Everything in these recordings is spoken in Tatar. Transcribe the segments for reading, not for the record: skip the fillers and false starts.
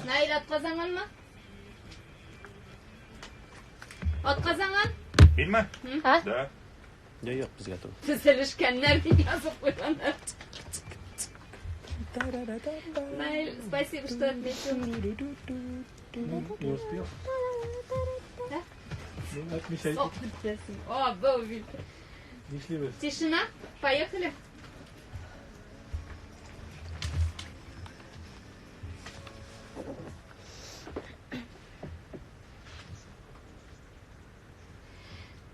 Наил атказанганмы? Атказанган? Минме? А? Да. Юк, юк, безгә түгел. Төзелешкәннәр дип язып куйганнар. Наиль, спасибо, что отметил. Не успел. Да? Ну, отмечайте. О, О, был вид. Нишлибез? Тишина. Поехали.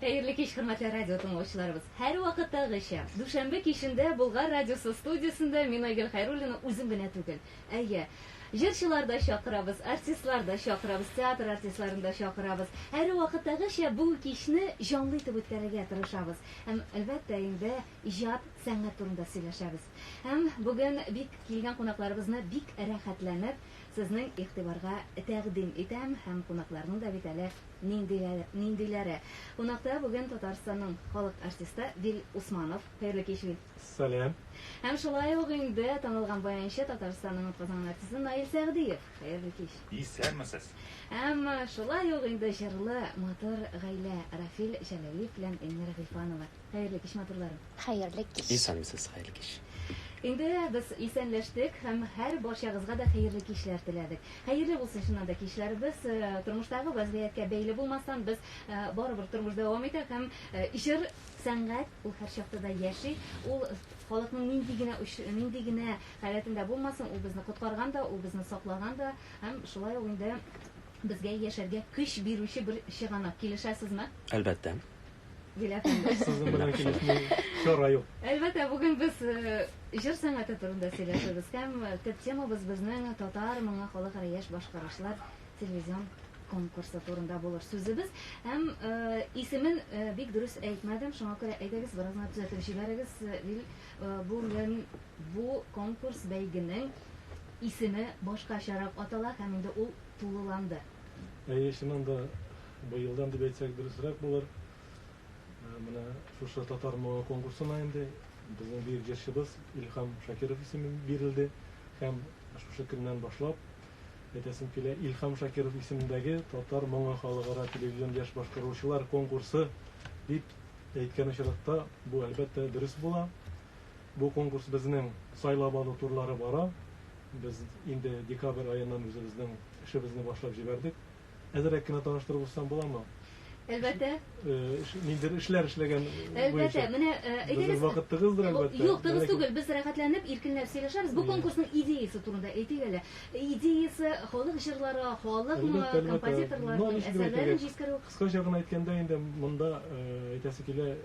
Хәерле кич, хөрмәтле радио тыңлаучыларыбыз. Һәр вакыттагыча, дүшәмбе кичендә Болгар радиосы студиясендә мин Айгөл Хәйруллина үзем генә түгел. Әйе, җырчылар да чакырабыз, артистлар да чакырабыз, театр артистларын да чакырабыз. Һәр вакыттагыча бу кичне җанлы итеп үткәрергә тырышабыз. Һәм, әлбәттә, инде иҗат, сәнгать турында сөйләшәбез. Һәм бүген бик килгән кунакларыбызны бик рәхәтләнеп сезнең игътибарга тәкъдим итәм. Һәм кунакларның да бит әле ниндиләре, ниндиләре. Кунакта бүген Татарстанның халык артисты Вил Усманов. Хәерле кич, Вил. Сәлам. Һәм шулай ук инде танылган баянчы, Татарстанның атказанган артисты Наил Сәгъдиев. Хәерле кич. Исәнмесез. Һәм шулай ук инде җырлы матур гаилә Рафил Җәләлиев белән Эльмира Гыйльфанова. Хәерле кич, матурларым. Хәерле кич. Исәнмесез, хәерле кич. Инде без исәнләштек һәм һәр барчагызга да хәерле кичләр теләдек. Хәерле булсын чыннан да кичләребез. Тормыштагы вәзгыятькә бәйле булмастан, без барыбер тормыш дәвам итә һәм җыр, сәнгать ул һәрчакта да яши. Ул халыкның нинди генә нинди генә халәтендә булмасын, ул безне коткарган да, ул безне саклаган да һәм шулай ук инде безгә яшәргә көч бирүче бер чыганак. Килешәсезме? Әлбәттә. Дилә әфәнде. Сезнең белән килешми чара юк. Әлбәттә, бүген без җыр сәнгате турында сөйләшәбез һәм төп темабыз безнең татар моңы халыкара яшь башкаручылар телевизион конкурсы турында булыр сүзебез. Һәм исемен бик дөрес әйтмәдем, шуңа күрә әйдәгез бераз гына төзәтеп җибәрегез. Вил, бүген бу конкурс бәйгенең исеме башкачарак атала һәм инде ул тулыланды. Әйе, чыннан да быелдан дип әйтсәк дөресрәк булыр. Менә шушы татар моңы конкурсына инде безнең бөек җырчыбыз Илһам Шакиров исеме бирелде һәм шушы көннән башлап әйтәсем килә, Илһам Шакиров исемендәге Татар моңы халыкара телевизион яшь башкаручылар конкурсы дип әйткән очракта бу әлбәттә дөрес була. Бу конкурс безнең сайлап алу турлары бара. Без инде декабрь аеннан үзебезнең эшебезне башлап җибәрдек. Әзрәк кенә таныштырып узсам буламы? Әлбәттә. Ниндидер эшләр эшләгән Әлбәттә, менә әйдәгез. Вакыт тыгыздыр, әлбәттә. Юк, тыгыз түгел. Без рәхәтләнеп, иркенләп сөйләшәбез. Бу конкурсның идеясе турында әйтик әле. Идеясе халык җырлары, халык композиторларының әсәрләрен җиткерү. Кыскача гына әйткәндә, инде монда әйтәсе килә,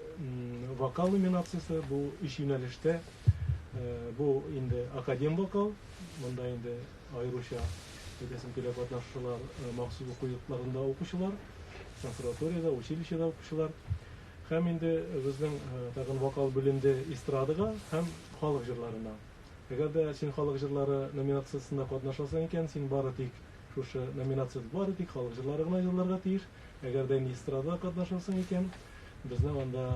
вокал номинациясе бу өч юнәлештә. Бу инде академ вокал, монда инде аеруча әйтәсем килә, катнашучылар махсус уку йортларында укучылар, консерваториядә, училищеда укучылар. Һәм инде безнең тагын вокал бүленде эстрадага һәм халык җырларына. Әгәр дә син халык җырлары номинациясендә катнашасың икән, син бары тик шушы номинацияда бары тик халык җырлары гына җырларга тиеш. Әгәр дә инде эстрадада катнашасың икән, безнең анда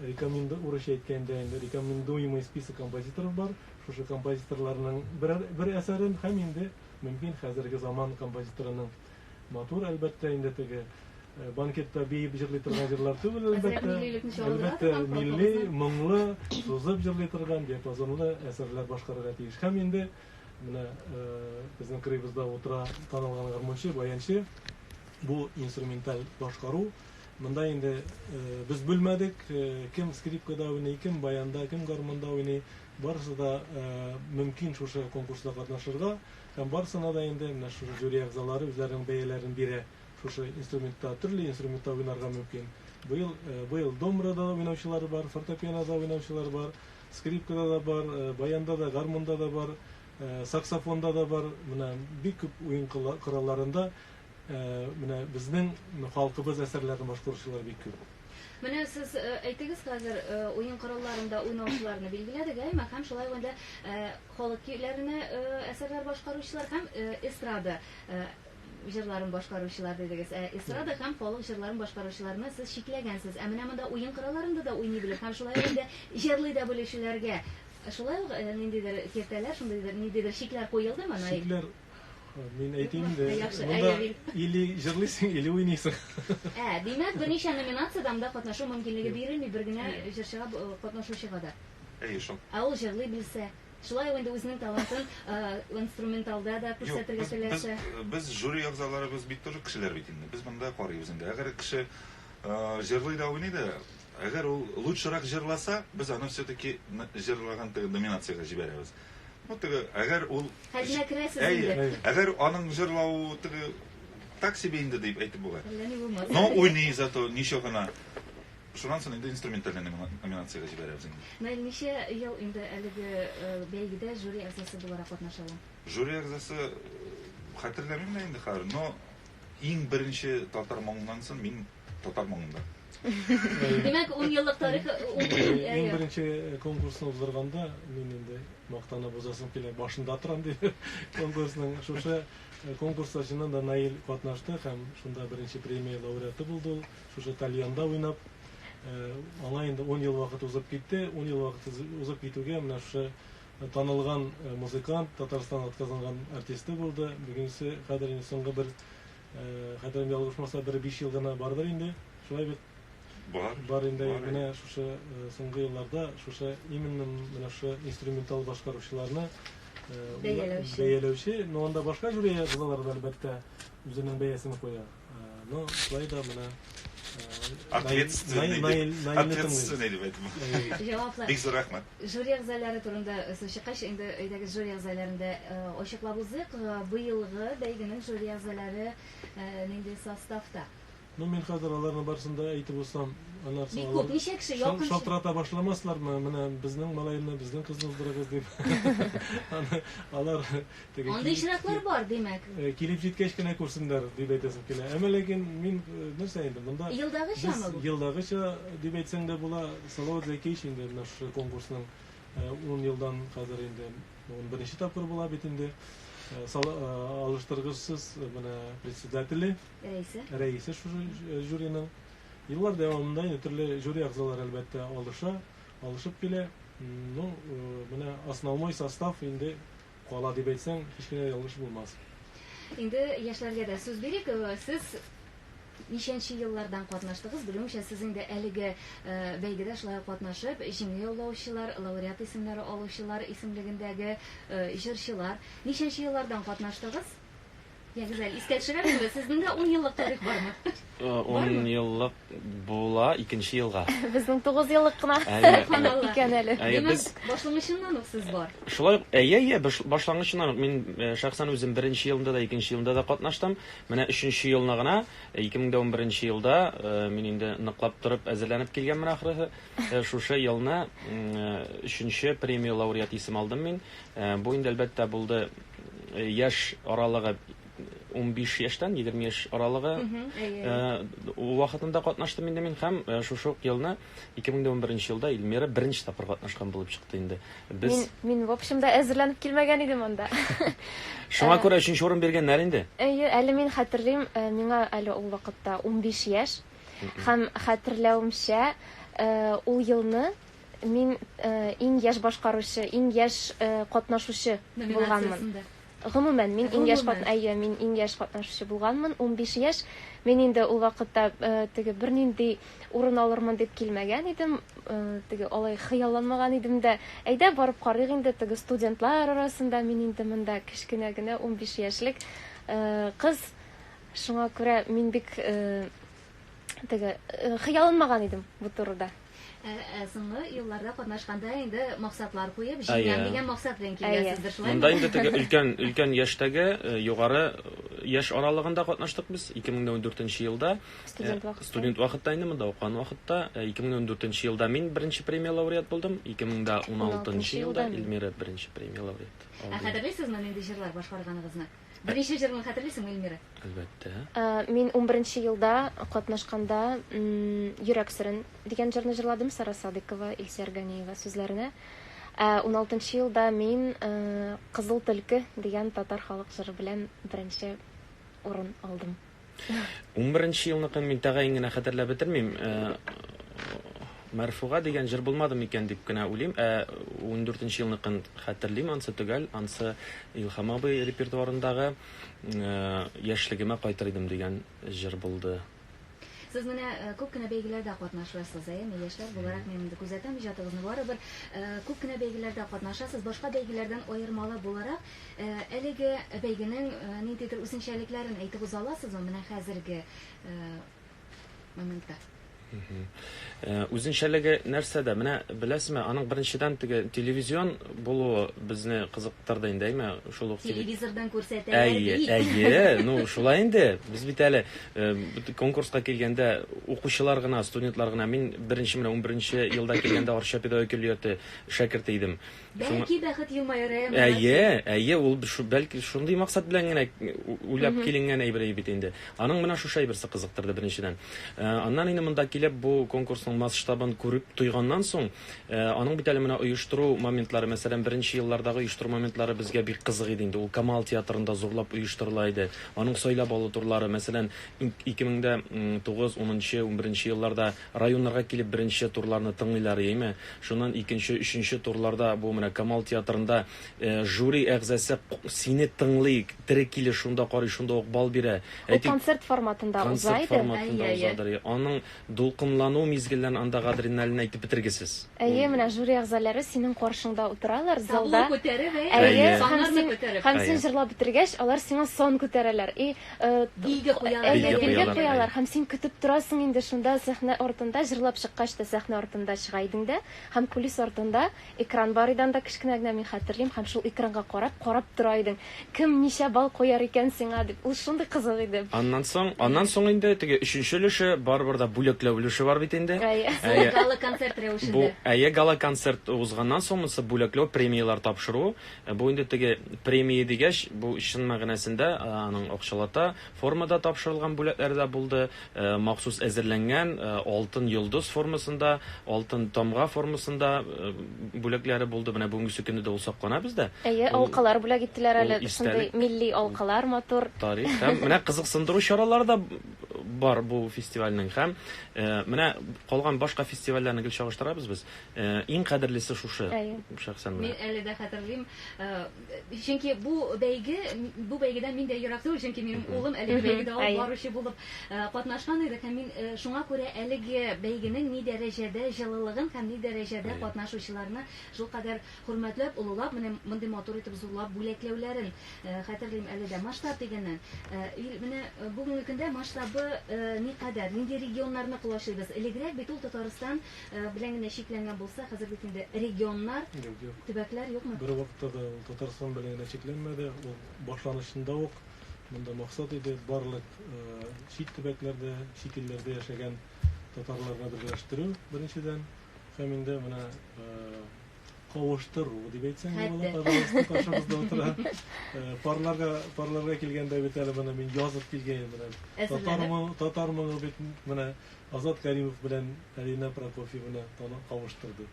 рекоменду, урысча әйткәндә инде рекомендуемый список композиторов бар. Шушы композиторларның берәр бер әсәрен һәм инде мөмкин хәзерге заман композиторының матур, әлбәттә, инде теге банкетта биеп җырлый торган җырлар түгел, әлбәттә. Әлбәттә, милли, моңлы, сузып җырлый торган диапазонлы әсәрләр башкарырга тиеш. Һәм инде менә безнең кырыйбызда утыра танылган гармунчы, баянчы. Бу инструменталь башкару. Монда инде без бүлмәдек, кем скрипкада уйный, кем баянда, кем гармунда уйный. Барысы да мөмкин шушы конкурста катнашырга. Һәм барысына да инде менә шушы жюри әгъзалары үзләренең бәяләрен бирә. Шушы инструментта, төрле инструментта уйнарга мөмкин. Быел, быел домрада да уйнаучылар бар, фортепианода уйнаучылар бар, скрипкада да бар, баянда да, гармунда да бар, саксофонда да бар. Менә бик күп уен коралларында менә безнең халкыбыз әсәрләрен башкаручылар бик күп. Менә сез әйтегез хәзер, уен коралларында уйнаучыларны билгеләдек, әйме? Һәм шулай ук инде халык көйләренә әсәрләр башкаручылар һәм эстрада җырларын башкаручылар дидегез. Ә эстрада һәм халык җырларын башкаручыларны сез чикләгәнсез. Ә менә монда уен коралларында да уйный белеп һәм шулай ук инде җырлый да белүчеләргә шулай ук ниндидер киртәләр, шундыйдыр ниндидер чикләр куелдымы, Наил? Чикләр. Мин әйтим инде, Яхшы, монда әйе, или җырлыйсың, или уйныйсың. Ә, димәк, берничә номинациядә монда катнашу мөмкинлеге бирелми бер генә җырчыга, катнашучыга да. Әйе шул. Ә ул җырлый белсә, шулай ук инде үзенең талантын инструменталда да Юк, күрсәтергә без, без, теләсә. без жюри әгъзаларыбыз бит тоже кешеләр бит инде. Без монда карыйбыз инде. Әгәр кеше җырлый да уйный да, әгәр ул лучшерак җырласа, без аны все-таки җырлаган теге номинациягә җибәрәбез. Ну, теге, әгәр ул Хәзинә керәсез Әйе, инде. әгәр аның җырлавы теге так себе инде дип әйтеп була. Әллә ни булмас. Но уйный зато ничего гына. Шуннан соң инде инструментальный номинациягә җибәрәбез инде. Наил, ничә ел инде әлеге бәйгедә жюри әгъзасы буларак катнаша ул? Жюри әгъзасы хәтерләмим дә инде хәзер, но иң беренче татар моңыннан соң мин татар моңында. Димәк, 10 еллык тарих, Иң беренче конкурсны уздырганда мин инде мактанып узасым килә, башында торам дип конкурсның. Шушы конкурста чыннан да Наил катнашты һәм шунда беренче премия лауреаты булды ул, шушы тальянда уйнап. Аңа инде 10 ел вакыт узып китте. 10 ел вакыт узып китүгә менә шушы танылган музыкант, Татарстан атказанган артисты булды. Бүгенге хәзер инде соңгы бер, хәтерем ялгышмаса, бер 5 ел гына бардыр инде. Шулай бит? Бар. Бар инде. Бар. Менә шушы соңгы елларда шушы именно менә шушы инструментал башкаручыларны бәяләүче. Бәяләүче, но анда башка жюри әгъзалары да әлбәттә үзенең бәясен куя. Но шулай да менә Ответственный дип, ответственный дип әйтеп. Җаваплы. Бик зур рәхмәт. Жюри әгъзалары турында сүз чыккач, инде әйдәгез жюри әгъзаларында ачыклап узыйк. Быелгы бәйгенең жюри әгъзалары нинди составта? Ну, мин хәзер аларның барысын да әйтеп узсам, аннан соң Бик алар күп, ничә кеше якын шалтырата башламаслармы? Менә безнең малайны, безнең кызны уздырыгыз дип. Аны алар теге Андый очраклар бар, димәк. Килеп җиткәч кенә күрсеннәр дип әйтәсем килә. Әмма ләкин мин нәрсә инде монда Елдагычамы бу? Елдагыча дип әйтсәң дә була. Салават Зәкиевич инде менә шушы конкурсның 10 елдан хәзер инде 11 тапкыр була бит инде. Алыштыргысыз менә председателе. Рәисе. Рәисе шушы жюриның. Еллар дәвамында инде төрле жюри әгъзалары әлбәттә алыша, алышып килә. Ну, менә основной состав инде кала дип әйтсәң, һич кенә ялгыш булмас. Инде яшьләргә дә сүз бирик. Сез ничәнче еллардан катнаштыгыз? Белүемчә, сез инде әлеге бәйгедә шулай ук катнашып, җиңү яулаучылар, лауреат исемнәре алучылар исемлегендәге җырчылар. Ничәнче еллардан катнаштыгыз? Ягез әле, искә төшерәбезме? Сезнең дә 10 еллык тарих бармы? 10 еллык була икенче елга. Безнең 9 еллык кына икән әле. Димәк, башлангычыннан ук сез бар. Шулай ук, әйе, әйе, башлангычыннан ук. Мин шәхсән үзем беренче елында да, икенче елында да катнаштым. Менә өченче елны гына, 2011 елда мин инде ныклап торып әзерләнеп килгәнмен ахрысы. Шушы елны өченче премия лауреат исем алдым мин. Бу инде әлбәттә булды яшь аралыгы 15 яшьтән 20 яшь аралыгы вакытында катнаштым инде мин һәм шушы ук елны 2011 елда Эльмира беренче тапкыр катнашкан булып чыкты инде. Без мин, в общем да әзерләнеп килмәгән идем анда. Шуңа күрә өченче урын биргәннәр инде. Әйе, әле мин хәтерлим, миңа әле ул вакытта 15 яшь. Һәм хәтерләвемчә, ул елны мин иң яшь башкаручы, иң яшь катнашучы булганмын. Гомумән, мин иң яшь әйе, мин иң яшь катнашучы булганмын, 15 яшь. Мин инде ул вакытта теге бернинди урын алырмын дип килмәгән идем, теге алай хыялланмаган идем дә. Әйдә барып карыйк инде, теге студентлар арасында мин инде монда кечкенә генә 15 яшьлек кыз. Шуңа күрә мин бик теге хыялланмаган идем бу турыда. Соңгы елларда катнашканда инде максатлар куеп, җиңәм дигән максат белән килгәнсездер, шулаймы? Монда инде теге өлкән, өлкән яшьтәге югары яшь аралыгында катнаштык без 2014 елда. Студент вакытта. Студент вакытта инде монда укыган вакытта 2014 елда мин беренче премия лауреат булдым, 2016 елда Эльмира беренче премия лауреат. Ә хәтерлисезме нинди җырлар башкарганыгызны? Беренче җырны хәтерлисеңме, Эльмира? Әлбәттә. Мин 11 елда катнашканда Йөрәк серен дигән җырны җырладым Сара Садыкова, Илсөяр Ганиева сүзләренә. Ә 16 елда мин Кызыл төлке дигән татар халык җыры белән беренче урын алдым. 11 елныкын мин тәгаен генә хәтерләп бетермим. Мәрфуга дигән җыр булмады микән дип кенә уйлыйм. Ә 14 елныкын хәтерлим, ансы төгәл, ансы Илһам абый репертуарындагы Яшьлегемә кайтыр идем дигән җыр булды. Сез менә күп кенә бәйгеләрдә катнашасыз, әйеме? Яшьләр буларак мин инде күзәтәм иҗатыгызны. Барыбер күп кенә бәйгеләрдә катнашасыз. Башка бәйгеләрдән аермалы буларак, әлеге бәйгенең ниндидер үзенчәлекләрен әйтеп уза аласызмы менә хәзерге моментта? Үзенчәлеге нәрсәдә? Менә беләсезме, аның беренчедән теге телевизион булуы безне кызыктырды инде, әйме? Шул ук телевизордан күрсәтәләр бит. Әйе, әйе, ну шулай инде. Без бит әле конкурска килгәндә укучылар гына, студентлар гына. Мин беренче менә 11 елда килгәндә Арча педагогика көллияте шәкерте идем. Бәлки бәхет елмаер, ә? Әйе, әйе, ул бәлки шундый максат белән генә уйлап киленгән әйбер бит инде. Аның менә шушы әйберсе кызыктырды беренчедән. Аннан инде монда килеп бу конкурсның масштабын күреп тойганнан соң, аның бит әле менә оештыру моментлары, мәсәлән, беренче еллардагы оештыру моментлары безгә бик кызык иде инде. Ул Камал театрында зурлап оештырыла иде. Аның сайлап алу турлары, мәсәлән, 2009, 10, 11 елларда районнарга килеп беренче турларны тыңлыйлар, яме. Шуннан икенче, өченче турларда бу менә Камал театрында жюри әгъзасы сине тыңлый, тере килеш шунда карый, шунда ук балл бирә. Ул концерт форматында уза иде. Концерт форматында узадыр. Аның дулкынлану мизгелләрен, андагы адреналин әйтеп бетергесез. Әйе, менә жюри әгъзалары синең каршыңда утыралар, залда. Табло күтәреп, әйе, саннарны күтәреп. Һәм син җырлап бетергәч, алар сиңа сан күтәрәләр. И Билге куялар. Әйе, билге куялар. Һәм син көтеп торасың инде шунда сәхнә артында, җырлап чыккач та сәхнә артында чыга идең дә, һәм кулис артында экран бар иде анда кечкенә генә, мин хәтерлим, һәм шул экранга карап, карап тора идең. Кем ничә балл куяр икән сиңа дип. Ул шундый кызык иде. Аннан соң, аннан соң инде теге өченче өлеше, барыбер дә бүләкләү өлеше бар бит инде. Әйе. Зур гала-концерт рәвешендә. Бу, әйе, гала-концерт узганнан соң монысы бүләкләү, премияләр тапшыру. Ә бу инде теге премия дигәч, бу чын мәгънәсендә аның акчалата формада тапшырылган бүләкләре дә булды, махсус әзерләнгән алтын йолдыз формасында, алтын тамга формасында бүләкләре булды. Менә бүгенгесе көндә дә ул саклана бездә. Әйе, алкалар бүләк иттеләр әле, шундый милли алкалар матур. Тарих һәм менә кызыксындыру чаралары да бар бу фестивальнең һәм менә калган башка фестивальләрне гел чагыштырабыз без. Иң кадерлесе шушы. Шәхсән менә. Мин әле дә хәтерлим. Чөнки бу бәйге, бу бәйгедән мин дә ерак түгел, чөнки минем улым әлеге бәйгедә алып баручы булып катнашкан иде һәм мин шуңа күрә әлеге бәйгенең ни дәрәҗәдә җылылыгын һәм ни дәрәҗәдә катнашучыларны шулкадәр хөрмәтләп, олылап, менә мондый матур итеп зурлап бүләкләүләрен хәтерлим әле дә. Масштаб дигәннән, менә бүгенге көндә масштабы никадәр, нинди регионнарны колачлыйбыз? Элегрәк бит ул Татарстан белән генә чикләнгән булса, хәзер бит инде регионнар, Юк, юк. төбәкләр юкмы? Бер вакытта да ул Татарстан белән генә чикләнмәде. Ул башланышында ук монда максат иде барлык чит төбәкләрдә, чит илләрдә яшәгән татарларны берләштерү беренчедән. Һәм инде менә кавыштыру дип әйтсәң дә була, пожалуйста, каршыбызда утыра. Парларга, парларга килгәндә бит әле менә мин язып килгән менә. Татар моңы, татар моңы бит менә Азат Кәримов белән Алина Прокофьеваны кавыштырды.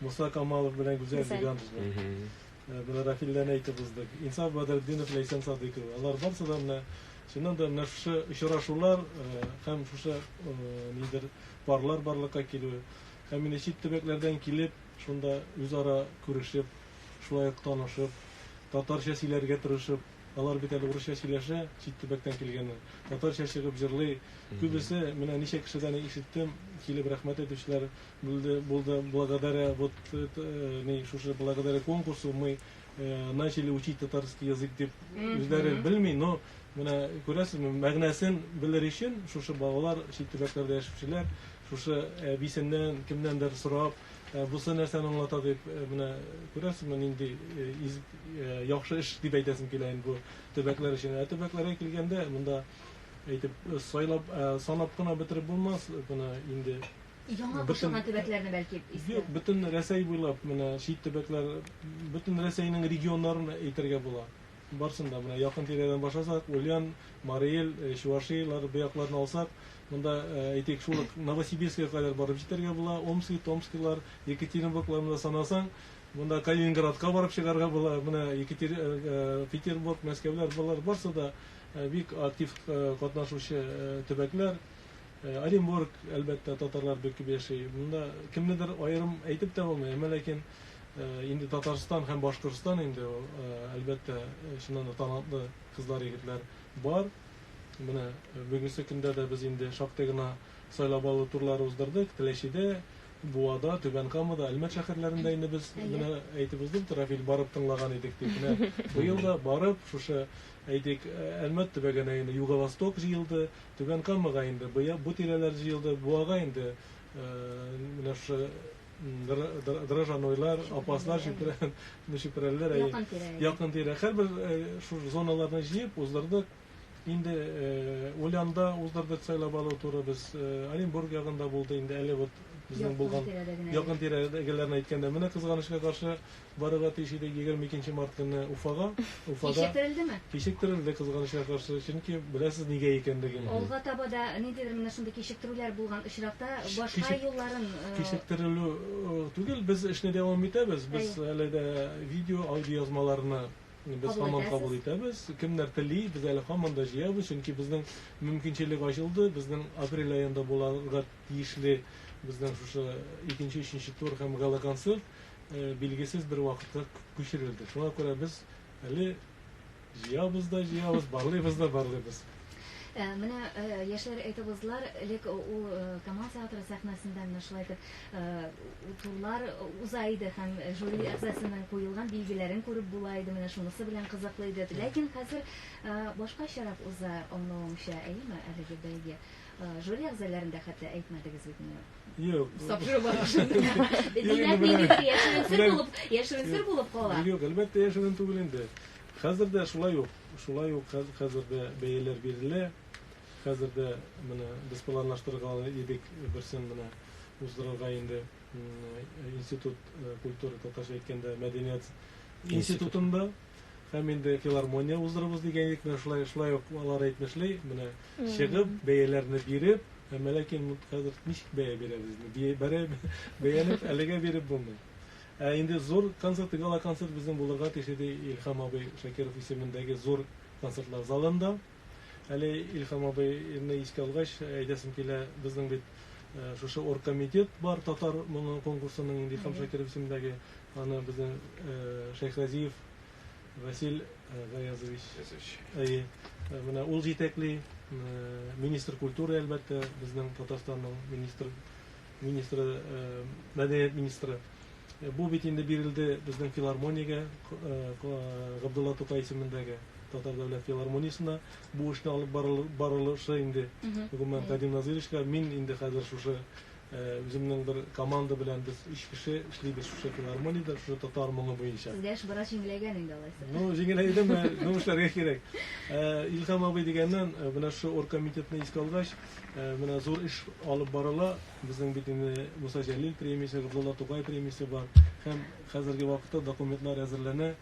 Муса Камалов белән Гүзәл Зиганшина. Менә Рафилдән әйтеп уздык. Инсаф Бәдретдинов, Ләйсән Садыйкова. Алар барсы да менә чыннан да менә шушы очрашулар һәм шушы нидер парлар барлыкка килү һәм инде чит төбәкләрдән килеп, шунда үзара күрешеп, шулай ук танышып, татарча сөйләргә тырышып, алар бит әле урысча сөйләшә, чит төбәктән килгәннәр. Татарча чыгып җырлый. Күбесе, менә ничә кешедән ишеттем, килеп рәхмәт әйтүчеләр булды, булды. Благодаря вот ни, шушы благодаря конкурсу мы начали учить татарский язык дип үзләре белми, но менә күрәсезме, мәгънәсен белер өчен шушы балалар, чит төбәкләрдә яшәүчеләр, шушы әбисеннән, кемнәндер сорап, бусы нәрсәне аңлата дип, менә күрәсезме, нинди яхшы эш дип әйтәсем килә инде бу төбәкләр өчен. Ә төбәкләргә килгәндә, монда әйтеп, сайлап, санап кына бетереп булмас, менә инде Яңа кушылган төбәкләрне бәлки искә. Юк, бөтен Рәсәй буйлап, менә чит төбәкләр, бөтен Рәсәйнең регионнарын әйтергә була. Барсын да, менә якын тирәдән башласак, Ульян, Марий Эл, Чувашияләр, бу якларны алсак, монда, әйтик, шул ук Новосибирскига кадәр барып җитәргә була, Омски, Томскилар, Екатеринбургларны да санасаң, монда Калининградка барып чыгарга була, менә Екатер, Петербург, Мәскәүләр, болар барсы да бик актив катнашучы төбәкләр. Оренбург, әлбәттә, татарлар бик күп яши. Монда кемнедер аерым әйтеп тә булмый, әмма ләкин инде Татарстан һәм Башкортстан инде ул, әлбәттә, чыннан да талантлы кызлар, егетләр бар. Менә бүгенге көндә дә без инде шактый гына сайлап алу турлары уздырдык. Теләчедә, Буада, Түбән Камада, Әлмәт шәһәрләрендә инде без менә әйтеп уздым, Рафил барып тыңлаган идек дип. Менә быел да барып, шушы, әйтик, Әлмәт төбәгенә инде Юго-Восток җыелды, Түбән Камага инде быел бу тирәләр җыелды, Буага инде менә шушы Дрожжанойлар, Апаслар, Чүпрәлеләр, Якын тирә. Якын тирә. Һәрбер шушы зоналарны җыеп уздырдык. Инде Ульянда уздырдык сайлап алу туры, без Оренбург ягында булды инде әле вот безнең булган якын тирәдәгеләрне әйткәндә. Менә кызганычка каршы барырга тиеш идек 22 март көнне Уфага. Уфада Кичектерелдеме? Кичектерелде, кызганычка каршы, чөнки беләсез нигә икәнлеген. Алга таба да ниндидер менә шундый кичектерүләр булган очракта башка юлларын Кичектерелү түгел, без эшне дәвам итәбез. Без әле дә видео, аудиоязмаларны без һаман кабул итәбез. Кемнәр тели, без әле һаман да җыябыз, чөнки безнең мөмкинчелек ачылды. Безнең апрель аенда буларга тиешле безнең шушы икенче, өченче тур һәм гала-концерт билгесез бер вакытка күчерелде. Шуңа күрә без әле җыябыз да җыябыз, барлыйбыз да барлыйбыз. Менә яшьләр әйтеп уздылар, элек ул Камал театры сәхнәсендә менә шулай итеп турлар уза иде һәм жюри әгъзасының куелган билгеләрен күреп була иде, менә шунысы белән кызыклы иде. Ләкин хәзер башкачарак уза, аңлавымча, әйеме, әлеге бәйге? Жюри әгъзаларын да хәтта әйтмәдегез бит менә. Юк. Тапшыру барышында. Димәк, ниндидер яшерен сер булып, яшерен сер булып кала. Юк, әлбәттә, яшерен түгел инде. Хәзер дә шулай ук, шулай ук хәзер дә бәяләр бирелә. Хәзер дә менә без планлаштырган идек берсен менә уздырырга инде институт культуры, татарча әйткәндә, мәдәният институтында. Һәм инде филармония уздырырбыз дигән идек, менә шулай, шулай ук алар әйтмешли, менә чыгып, бәяләрне биреп, әмма ләкин хәзер ничек бәя бирәбез инде? Бәяне әлегә биреп булмый. Ә инде зур концерт, гала концерт безнең булырга тиеш иде Илһам абый Шакиров исемендәге зур концертлар залында. Әле Илһам абыйны искә алгач, әйтәсем килә, безнең бит шушы оргкомитет бар татар моңы конкурсының инде Илһам Шакиров исемендәге, аны безнең Шәйхразиев Васил Гаязович. Әйе. Менә ул җитәкли. Министр культуры, әлбәттә, безнең Татарстанның министр министры, мәдәният министры. Бу бит инде бирелде безнең филармониягә, Габдулла Тукай исемендәге Татар дәүләт филармониясенә. Бу эшне алып барылышы инде, гомумән, Кадим Назыровичка. Мин инде хәзер шушы үземнең бер команда белән без өч кеше эшлибез шушы филармониядә, шушы татар моңы буенча. Сезгә эш бераз җиңеләйгән инде алайса. Ну, җиңеләйдеме? Ну, эшләргә кирәк. Илһам абый дигәннән, менә шушы оргкомитетны искә алгач, менә зур эш алып барыла. Безнең бит инде Муса Җәлил премиясе, Габдулла Тукай премиясе бар. Һәм хәзерге вакытта документлар әзерләнә.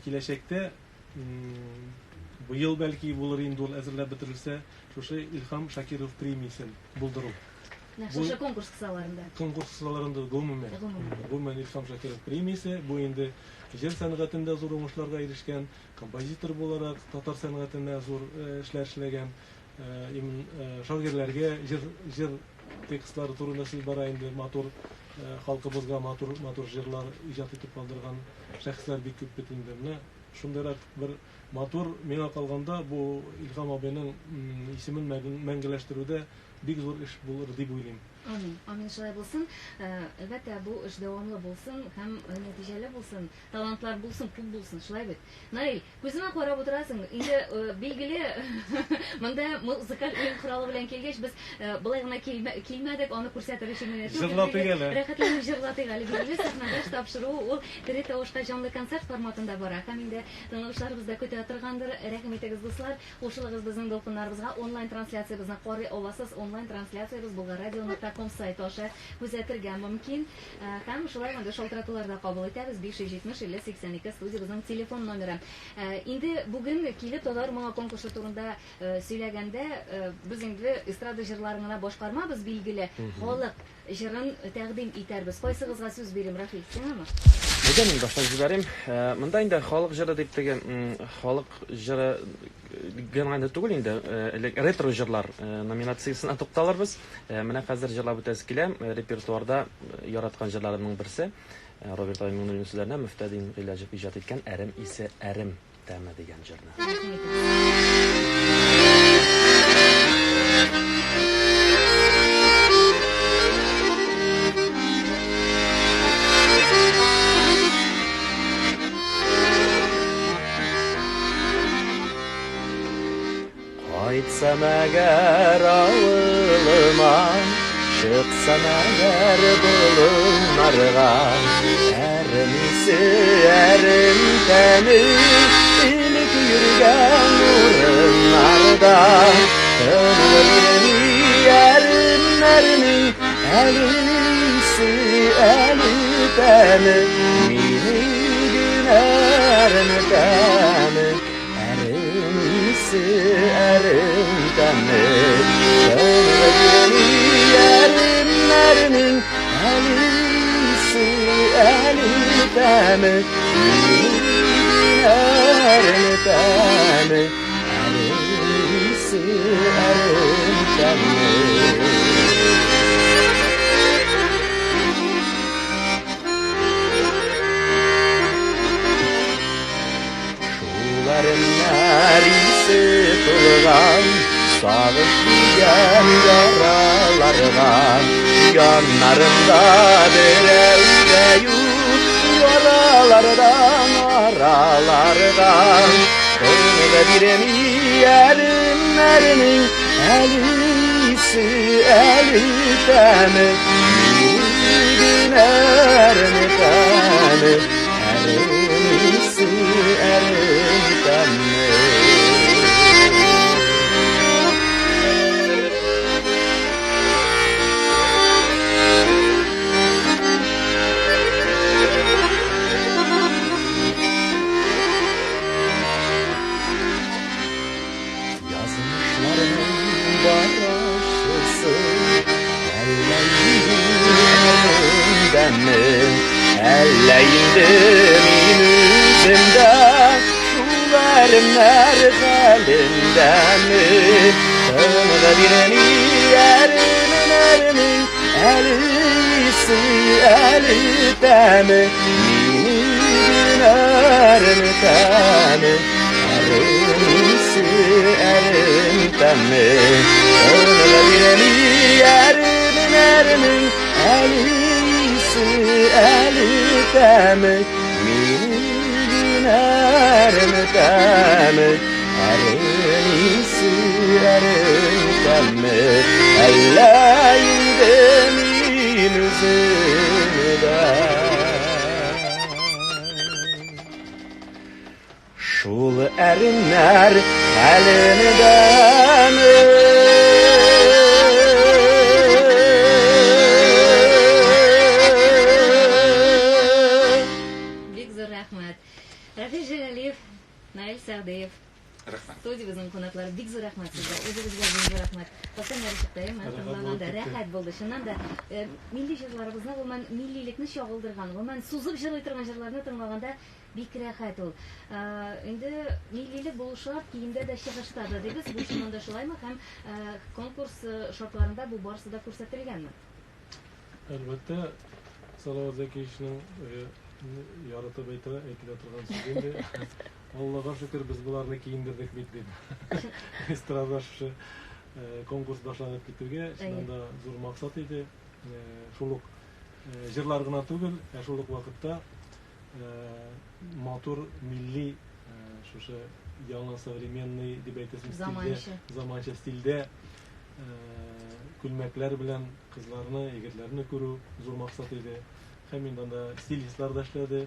Киләчәктә, быел бәлки булыр инде ул әзерләп бетерелсә, шушы Илһам Шакиров премиясен булдыру. Нәкъ шушы конкурс кысаларында. Конкурс кысаларында гомумән. Гомумән Илһам Шакиров премиясе, бу инде җыр сәнгатендә зур уңышларга ирешкән, композитор буларак татар сәнгатенә зур эшләр эшләгән, шагыйрьләргә җыр, җыр текстлары турында сүз бара инде, матур халкыбызга матур, матур җырлар иҗат итеп калдырган шәхесләр бик күп бит инде. Менә шундыйрак бер матур, миңа калганда, бу Илһам абыйның исемен мәңгеләштерүдә бик зур эш булыр дип уйлыйм. Амин. Амин, шулай булсын. Әлбәттә, бу эш дәвамлы булсын һәм нәтиҗәле булсын, талантлар булсын, күп булсын, шулай бит? Наил, күземә карап утырасың, инде билгеле, монда музыкаль уен коралы белән килгәч, без болай гына килмәдек, аны күрсәтер өчен генә түгел. Җырлатыйк әле. Рәхәтләнеп җырлатыйк әле. Билгеле, сәхнәдәш тапшыру ул тере тавышка җанлы концерт форматында бара. Һәм инде тыңлаучыларыбыз да көтә торгандыр. Рәхим итегез, дуслар. Кушылыгыз безнең дулкыннарыбызга, онлайн трансляциябезне карый аласыз. Онлайн трансляциябез булгаррадио нокта ком сайты аша күзәтергә мөмкин. Һәм шулай ук инде шалтыратулар да кабул итәбез. 570 50 82 студиябезнең телефон номеры. Инде бүген килеп татар моңы конкурсы турында сөйләгәндә, без инде эстрада җырларын гына башкармабыз, билгеле, халык җырын тәкъдим итәрбез. Кайсыгызга сүз бирим, Рафил, сиңамы? Әйдә, мин башлап җибәрим. Монда инде халык җыры дип теге халык җыры гына инде түгел инде, элек ретро җырлар номинациясенә тукталырбыз. Менә хәзер җырлап үтәсе килә. Репертуарда яраткан җырларымның берсе Роберт абый Миңнуллин сүзләренә Мөфтәдин Гыйләҗев иҗат иткән Әрем исе, әрем тәме дигән җырны. Рәхим итегез. Кайтсам әгәр авылыма, Чыксам әгәр болыннарга, Әрем исе, әрем тәме, Элек йөргән урыннарда. Тынгы бирми әремнәрнең, Әле исе, әле тәме, Мине генә әрем тәме. Әрем исе, әрем тәме, Тынгы бирми әремнәрнең, Әле исе, әле тәме, Мине әрем тәме, Әрем исе, әрем тәме. Шул әремнәр исе тулган Сагыш дигән яраларга, Яннарымда берәү дә юк, Яралардан араларга. Тынгы бирми әремнәрнең, Әле исе, әле тәме, Мине генә әрем тәме, Әрем исе, әрем тәме. Язмышларның барачысы Әллә инде әремдәме, Әллә инде мин үзем дә Шул әремнәр хәлендәме? Тынгы бирми әремнәрнең, Әле исе, әле тәме, Мине генә әрем тәме, Әрем исе, әрем тәме. Тынгы бирми әремнәрнең, Әле исе, әле тәме, Мине генә әрем тәме, Әрем исе, әрем тәме, Әллә инде мин үзем дә Шул әремнәр хәлендәме? Бик зур рәхмәт. Рафис Җәләлиев, Наил Сәгъдиев. Рәхмәт. Студиябезнең кунаклары, бик зур рәхмәт сезгә. Үзегезгә бик зур рәхмәт. Хәсән чыкты, әйеме? Рәхәт булып Тыңлаганда китте. рәхәт булды. Чыннан да, милли җырларыбызны, гомумән, миллилекне чагылдырган, гомумән, сузып җырлый торган җырларны тыңлаганда бик рәхәт ул. Инде миллилек булу шарт, киемдә дә, чыгышта да дибез. Бу чыннан да шулаймы? Һәм конкурс шартларында бу барысы да күрсәтелгәнме? Әлбәттә, Салават Зәкиевичның яратып әйтә, әйтелә торган сүз инде. Аллага шөкер, без боларны киендердек бит дип. Эстрада шушы конкурс башланып китүгә, чыннан да зур максат иде. Шул ук җырлар гына түгел, ә шул ук вакытта матур милли шушы яңа современный дип әйтәсем стильдә, заманча стильдә күлмәкләр белән кызларны, егетләрне күрү зур максат иде. Һәм инде анда стилистлар да эшләде.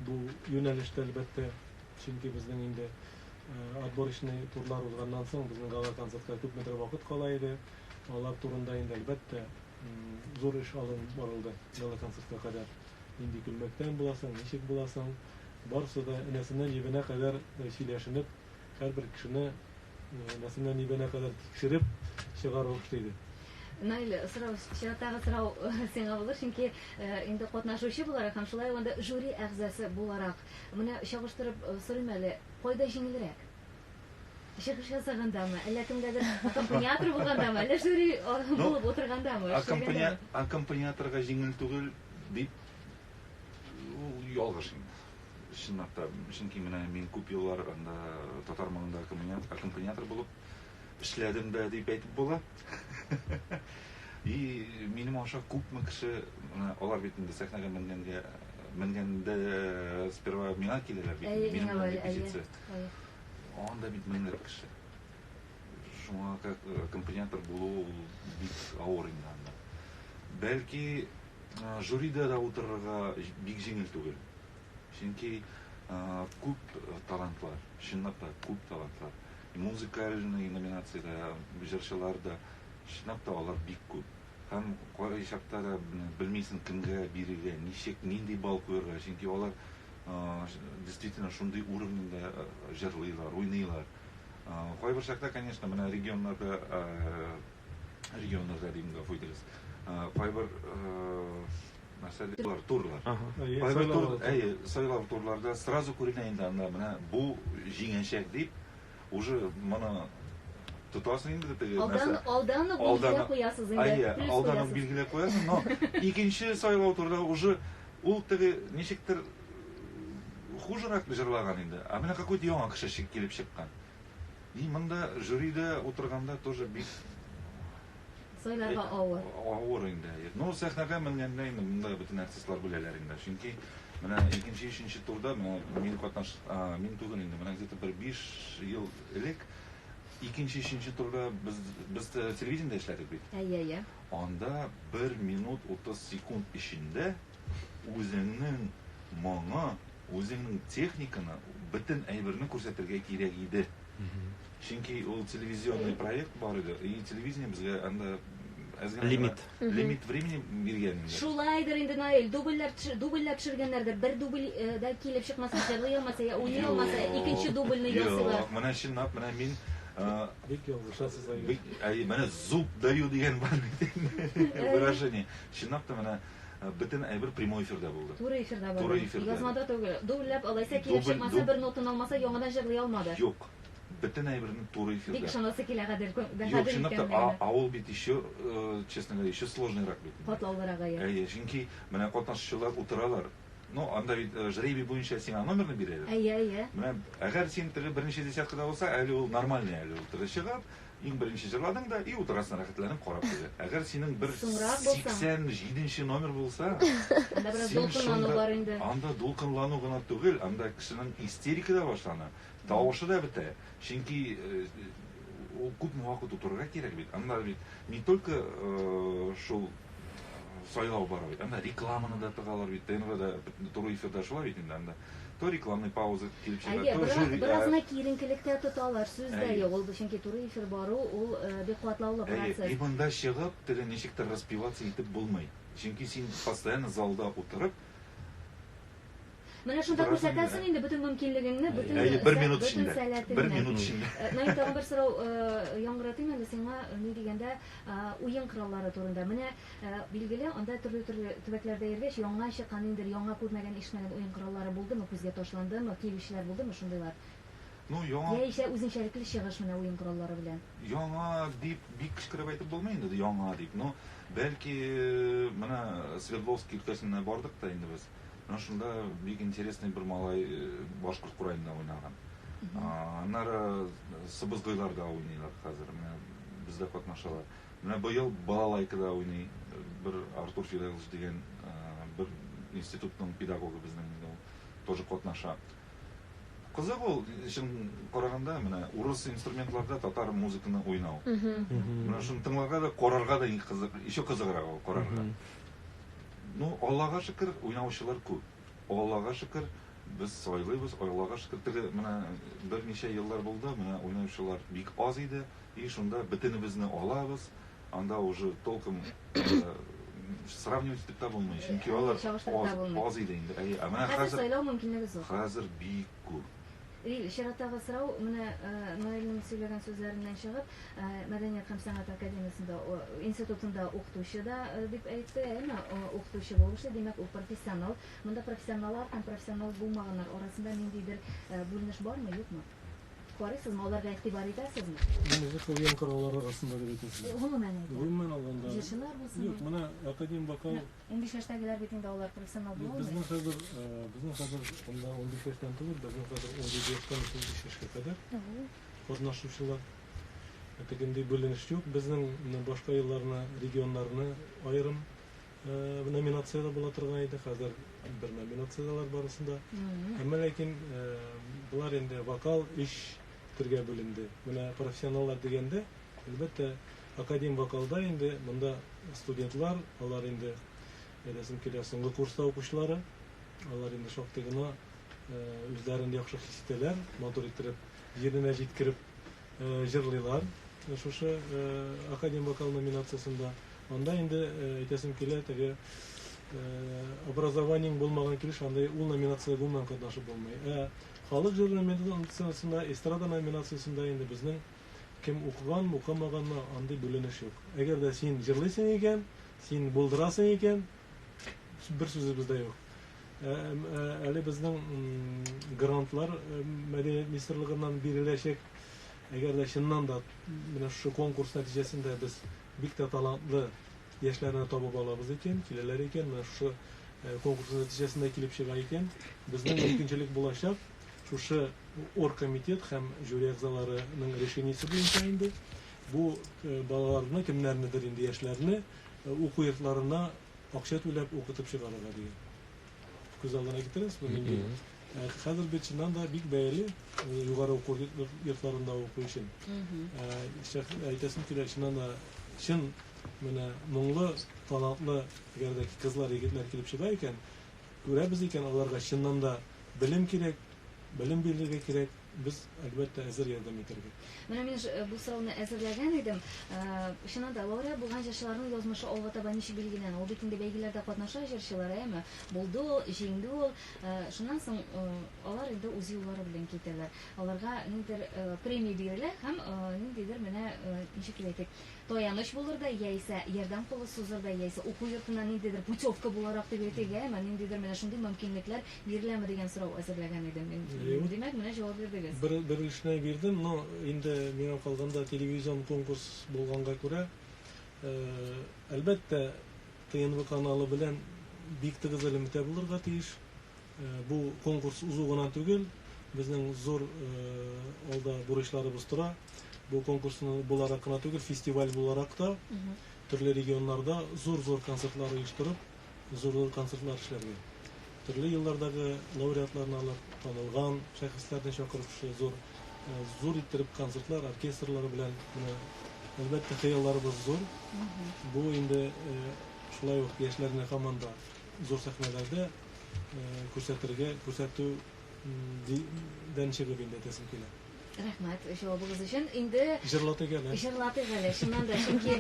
Бу юнәлештә әлбәттә, чөнки безнең инде отборочный турлар узганнан соң безнең гала-концертка күпмедер вакыт кала иде. Алар турында инде әлбәттә зур эш алып барылды гала-концертка кадәр. Нинди күлмәктән буласың, ничек буласың, барысы да энәсеннән җебенә кадәр сөйләшенеп, һәрбер кешене энәсеннән җебенә кадәр тикшереп чыгарылыш иде. Наил, сорау, чираттагы сорау сиңа булыр, чөнки инде катнашучы буларак һәм шулай ук инде жюри әгъзасы буларак, менә чагыштырып сорыйм әле, кайда җиңелрәк? Чыгыш ясагандамы, әллә кемгәдер аккомпаниатор булгандамы, әллә жюри булып утыргандамы, эшләгәндәме? Аккомпаниаторга җиңел түгел дип, ул ялгыш инде. Чынлап та, чөнки менә мин күп еллар анда татар моңында аккомпаниатор булып эшләдем дә дип әйтеп була. И минем аша күпме кеше, менә алар бит инде сәхнәгә менгәнгә, менгәндә сперва миңа киләләр бит, минем белән репетиция. Анда бит меңләп кеше. Шуңа как аккомпаниатор булу ул бик авыр инде анда. Бәлки жюрида да утырырга бик җиңел түгел. Чөнки күп талантлар, чынлап та күп талантлар. Музыкальный номинациядә җырчылар да, чынлап та алар бик күп. Һәм кайчакта да белмисең кемгә бирергә, ничек, нинди балл куярга, чөнки алар действительно шундый уровеньда җырлыйлар, уйныйлар. Кайбер чакта, конечно, менә регионнарда, регионнарда дим, гафу итегез, кайбер нәрсәләр, турлар. Кайбер тур, әйе, сайлау турларда сразу күренә инде анда, менә бу җиңәчәк дип, уже моны тотасың инде теге нәрсә. Алдан ук билгеләп куясыз инде. Әйе, алдан ук билгеләп куясың, но икенче сайлау турда уже ул теге ничектер хужерак җырлаган инде. Ә менә какой-то яңа кеше килеп чыккан. И монда жюрида утырганда тоже бик сайларга авыр. Авыр инде. Ну, сәхнәгә менгәндә инде монда бөтен артистлар беләләр инде. Чөнки менә икенче, өченче турда менә мин катнаш, мин түгел инде, менә где-то бер 5 ел элек икенче, өченче турда без телевидениедә эшләдек бит. Әйе, әйе. Анда 1 минут 30 секунд эчендә үзеңнең моңы, үзеңнең техниканы, бөтен әйберне күрсәтергә кирәк иде. Чөнки ул телевизионный проект бар иде, и телевидение безгә анда әз генә лимит. Лимит времени биргән инде. Шулайдыр инде, Наил, дубльләр дубльләп төшергәннәрдер. Бер дубль да килеп чыкмаса, җырлый алмаса, я уйный алмаса, икенче дубльне ясыйлар. Юк, менә чынлап, менә мин бик ялгышасыз, Айгөл. Әй, менә зуб даю дигән бар бит инде выражение. Чынлап та менә бөтен әйбер прямой эфирда булды. Туры эфирда булды. Туры эфирда. Язмада түгел. Дубльләп алайса килеп чыкмаса, бер нотаны алмаса, яңадан җырлый алмады. Юк. Бөтен әйберне туры эфирда. Бик ышанасы килә гадел. Юк, чынлап та, авыл бит еще, честно говоря, еще сложныйрак бит. Катлаулырак, әйе. Әйе, чөнки менә катнашучылар утыралар. Ну, анда бит жребий буенча сиңа номерны бирәләр. Әйе, әйе. Менә әгәр син теге беренче десяткада булса, әле ул нормальный, әле ул теге чыгып, иң беренче җырладың да, и утырасың рәхәтләнеп карап теге. Әгәр синең бер 87-нче номер булса, анда бераз дулкынлану бар инде. Анда дулкынлану гына түгел, анда кешенең истерика да башлана, тавышы да бетә. Чөнки ул күпме вакыт утырырга кирәк бит. Анда бит не только шул сайлау бар бит, анда рекламаны да тыгалар бит, ТНВда туры эфирда шулай бит инде анда. То рекламный пауза килеп чыга, то жюри. Беразны киеренкелектә тоталар, сүз дә юк. Ул чөнки туры эфир бару ул бик катлаулы процесс. И монда чыгып, теге ничектер распеваться итеп булмый. Чөнки син постоянно залда утырып, Менә шунда күрсәтәсең инде бөтен мөмкинлегеңне, бөтен бер минут эчендә. Бер минут эчендә. Наил, тагын бер сорау яңгыратыйм әле сиңа, ни дигәндә, уен кораллары турында. Менә билгеле, анда төрле-төрле төбәкләрдә йөргәч, яңа чыккан ниндидер яңа күрмәгән, ишетмәгән уен кораллары булдымы, күзгә ташландымы, килүчеләр булдымы шундыйлар? Ну, яңа Яисә үзенчәлекле чыгыш менә уен кораллары белән. Яңа дип бик кычкырып әйтеп булмый инде, яңа дип. Но бәлки менә Свердловск өлкәсенә бардык та инде без. Менә шунда бик интересный бер малай башкорт кураенда уйнаган. Аннары сыбызгыйларда уйныйлар хәзер. Менә бездә катнашалар. Менә быел балалайкада уйный бер Артур Фидаилович дигән бер институтның педагогы безнең инде ул тоже катнаша. Кызык ул, чын караганда, менә урыс инструментларда татар музыканы уйнау. Менә шуны тыңларга да, карарга да иң кызык, еще кызыграк ул карарга. Ну, Аллага шөкер, уйнаучылар күп. Аллага шөкер, без сайлыйбыз, Аллага шөкер, теге менә берничә еллар булды, менә уйнаучылар бик аз иде, и шунда бөтенебезне алабыз, анда уже толком сравнивать итеп тә булмый, чөнки алар аз иде инде. Әйе, ә менә хәзер сайлау мөмкинлеге зур. Хәзер бик күп. Рил, чираттагы сорау, менә Наилнең сөйләгән сүзләреннән чыгып, Мәдәният һәм сәнгать академиясендә, институтында укытучы да дип әйтте, әйеме? Укытучы булып эшли, димәк, ул профессионал. Монда профессионаллар һәм профессионал булмаганнар арасында ниндидер бүленеш бармы, юкмы? Карыйсызмы, аларга игътибар итәсезме? Музыка уен кораллары арасында дип әйтәсезме? Гомумән әйтәм. Гомумән алганда. Җырчылар булсын. Юк, менә академ вокал. 15 яшьтәгеләр бит инде алар профессионал була алмый. Безнең хәзер, безнең хәзер монда 15 яшьтән түгел, безнең хәзер 17 яшьтән 35 яшькә кадәр катнашучылар. Тегендәй бүленеш юк. Безнең менә башка елларны регионнарны аерым номинациядә була торган иде. Хәзер бер номинациядәләр барысында. Әмма ләкин болар инде вокал өч төргә бүленде. Менә профессионаллар дигәндә, әлбәттә, академ вокалда инде монда студентлар, алар инде, әйтәсем килә, соңгы курста укучылары, алар инде шактый гына үзләрен яхшы хис итәләр, матур иттереп, җиренә җиткереп җырлыйлар шушы академ вокал номинациясендә. Анда инде, әйтәсем килә, теге образованиең булмаган килеш андый ул номинациядә гомумән катнашып булмый. Ә халык җыры номинациясендә, эстрада номинациясендә инде безнең кем укыганмы, укымаганмы, андый бүленеш юк. Әгәр дә син җырлыйсың икән, син булдырасың икән, бер сүзебез дә юк. Әле безнең грантлар мәдәният министрлыгыннан биреләчәк. Әгәр дә чыннан да менә шушы конкурс нәтиҗәсендә без бик тә талантлы яшьләрне табып алабыз икән, киләләр икән, менә шушы конкурс нәтиҗәсендә килеп чыга икән, безнең мөмкинчелек булачак шушы оргкомитет һәм жюри әгъзаларының решениесе буенча инде бу балаларны, кемнәрнедер инде яшьләрне уку йортларына акча түләп укытып чыгарырга дигән. Күз алдына китерәсезме, нинди? Хәзер бит чыннан да бик бәяле югары уку йортларында уку өчен. Әйтәсем килә, чыннан да чын менә моңлы, талантлы, әгәр дә кызлар, егетләр килеп чыга икән, күрәбез икән, аларга чыннан да белем кирәк, белем бирергә кирәк, без, әлбәттә, әзер ярдәм итәргә. Менә мин бу сорауны әзерләгән идем. Чыннан да, лауреат булган җырчыларның язмышы алга таба ничек билгеләнә? Ул бит инде бәйгеләрдә катнаша җырчылар, әйеме? Булды ул, җиңде ул. Шуннан соң алар инде үз юллары белән китәләр. Аларга ниндидер премия бирелә һәм ниндидер менә, ничек дип әйтик, таяныч булырдай, яисә ярдәм кулы сузырдай, яисә уку йортына ниндидер путевка буларак дип әйтик, әйеме, ниндидер менә шундый мөмкинлекләр биреләме дигән сорау әзерләгән идем мин. Димәк, менә җавап бирдегез. Бер, бер өлешенә бирдем, но инде миңа калганда телевизион конкурс булганга күрә, әлбәттә, ТНВ каналы белән бик тыгыз элемтә булырга тиеш. Бу конкурс узу гына түгел, безнең зур алда бурычларыбыз тора. Бу конкурсны буларак кына түгел, фестиваль буларак та төрле регионнарда зур-зур концертлар оештырып, зур-зур концертлар эшләргә. Төрле еллардагы лауреатларны алып, танылган шәхесләрне чакырып, шушы зур зур иттереп концертлар, оркестрлар белән менә әлбәттә хыялларыбыз зур. Бу инде шулай ук яшьләрне һаман да зур сәхнәләрдә күрсәтергә, күрсәтү дән чыгып инде әйтәсем килә. Рәхмәт җавабыгыз өчен. Инде җырлатыйк әле. Җырлатыйк әле, чыннан да, чөнки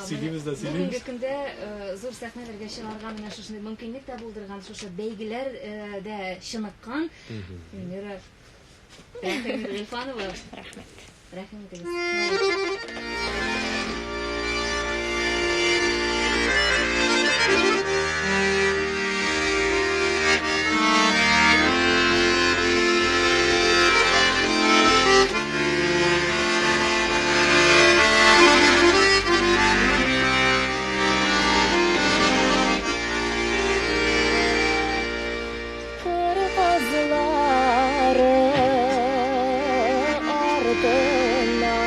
сөйлибез дә сөйлибез. Бүгенге көндә зур сәхнәләргә чыгарга менә шушындый мөмкинлек тә булдырган, шушы бәйгеләр дә чыныккан Эльмира Гыйльфанова. Рәхмәт. Рәхим итегез. Кыр казлары артыннан.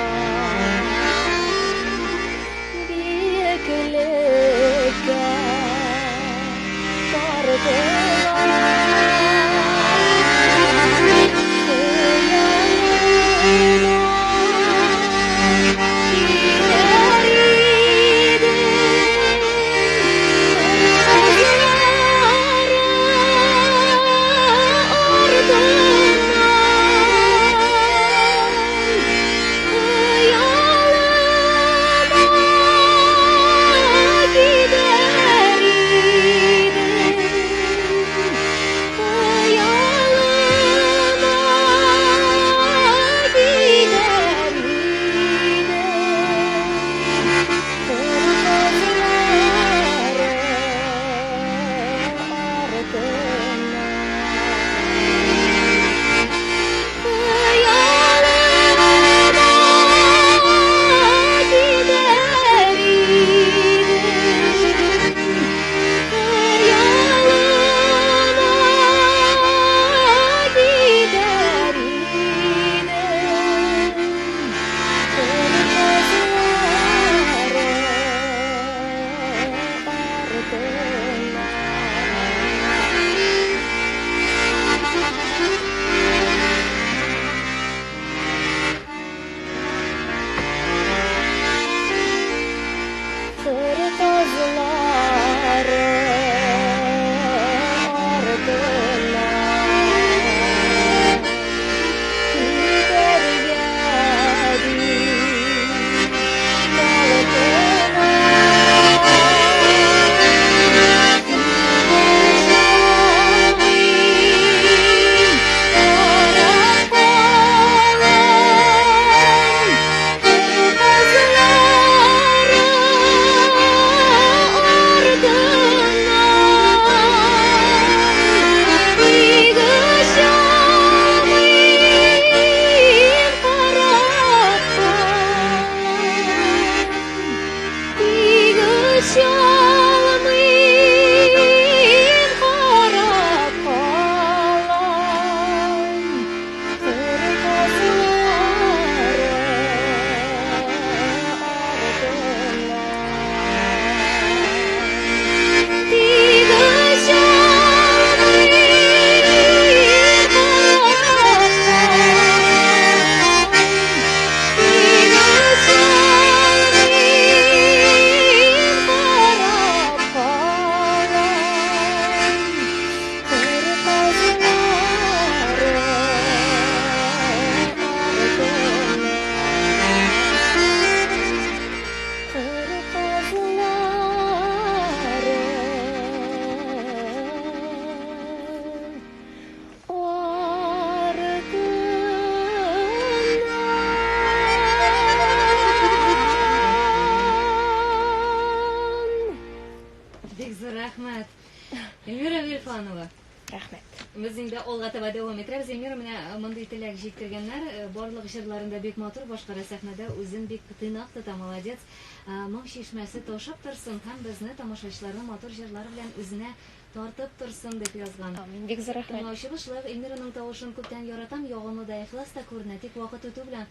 Гыйльфанова. Рәхмәт. Без инде алга таба дәвам итәбез. Эльмира менә мондый теләк җиткергәннәр. Барлык җырларын да бик матур башкара сәхнәдә, үзен бик тыйнак тота, молодец. Моң чишмәсе ташып торсын һәм безне тамашачыларны матур җырлары белән үзенә тартып торсын, дип язган. Амин, бик зур рәхмәт. Тыңлаучыбыз шулай ук Эльмираның тавышын күптән яратам, ягымлы да, ихлас та күренә, тик вакыт үтү белән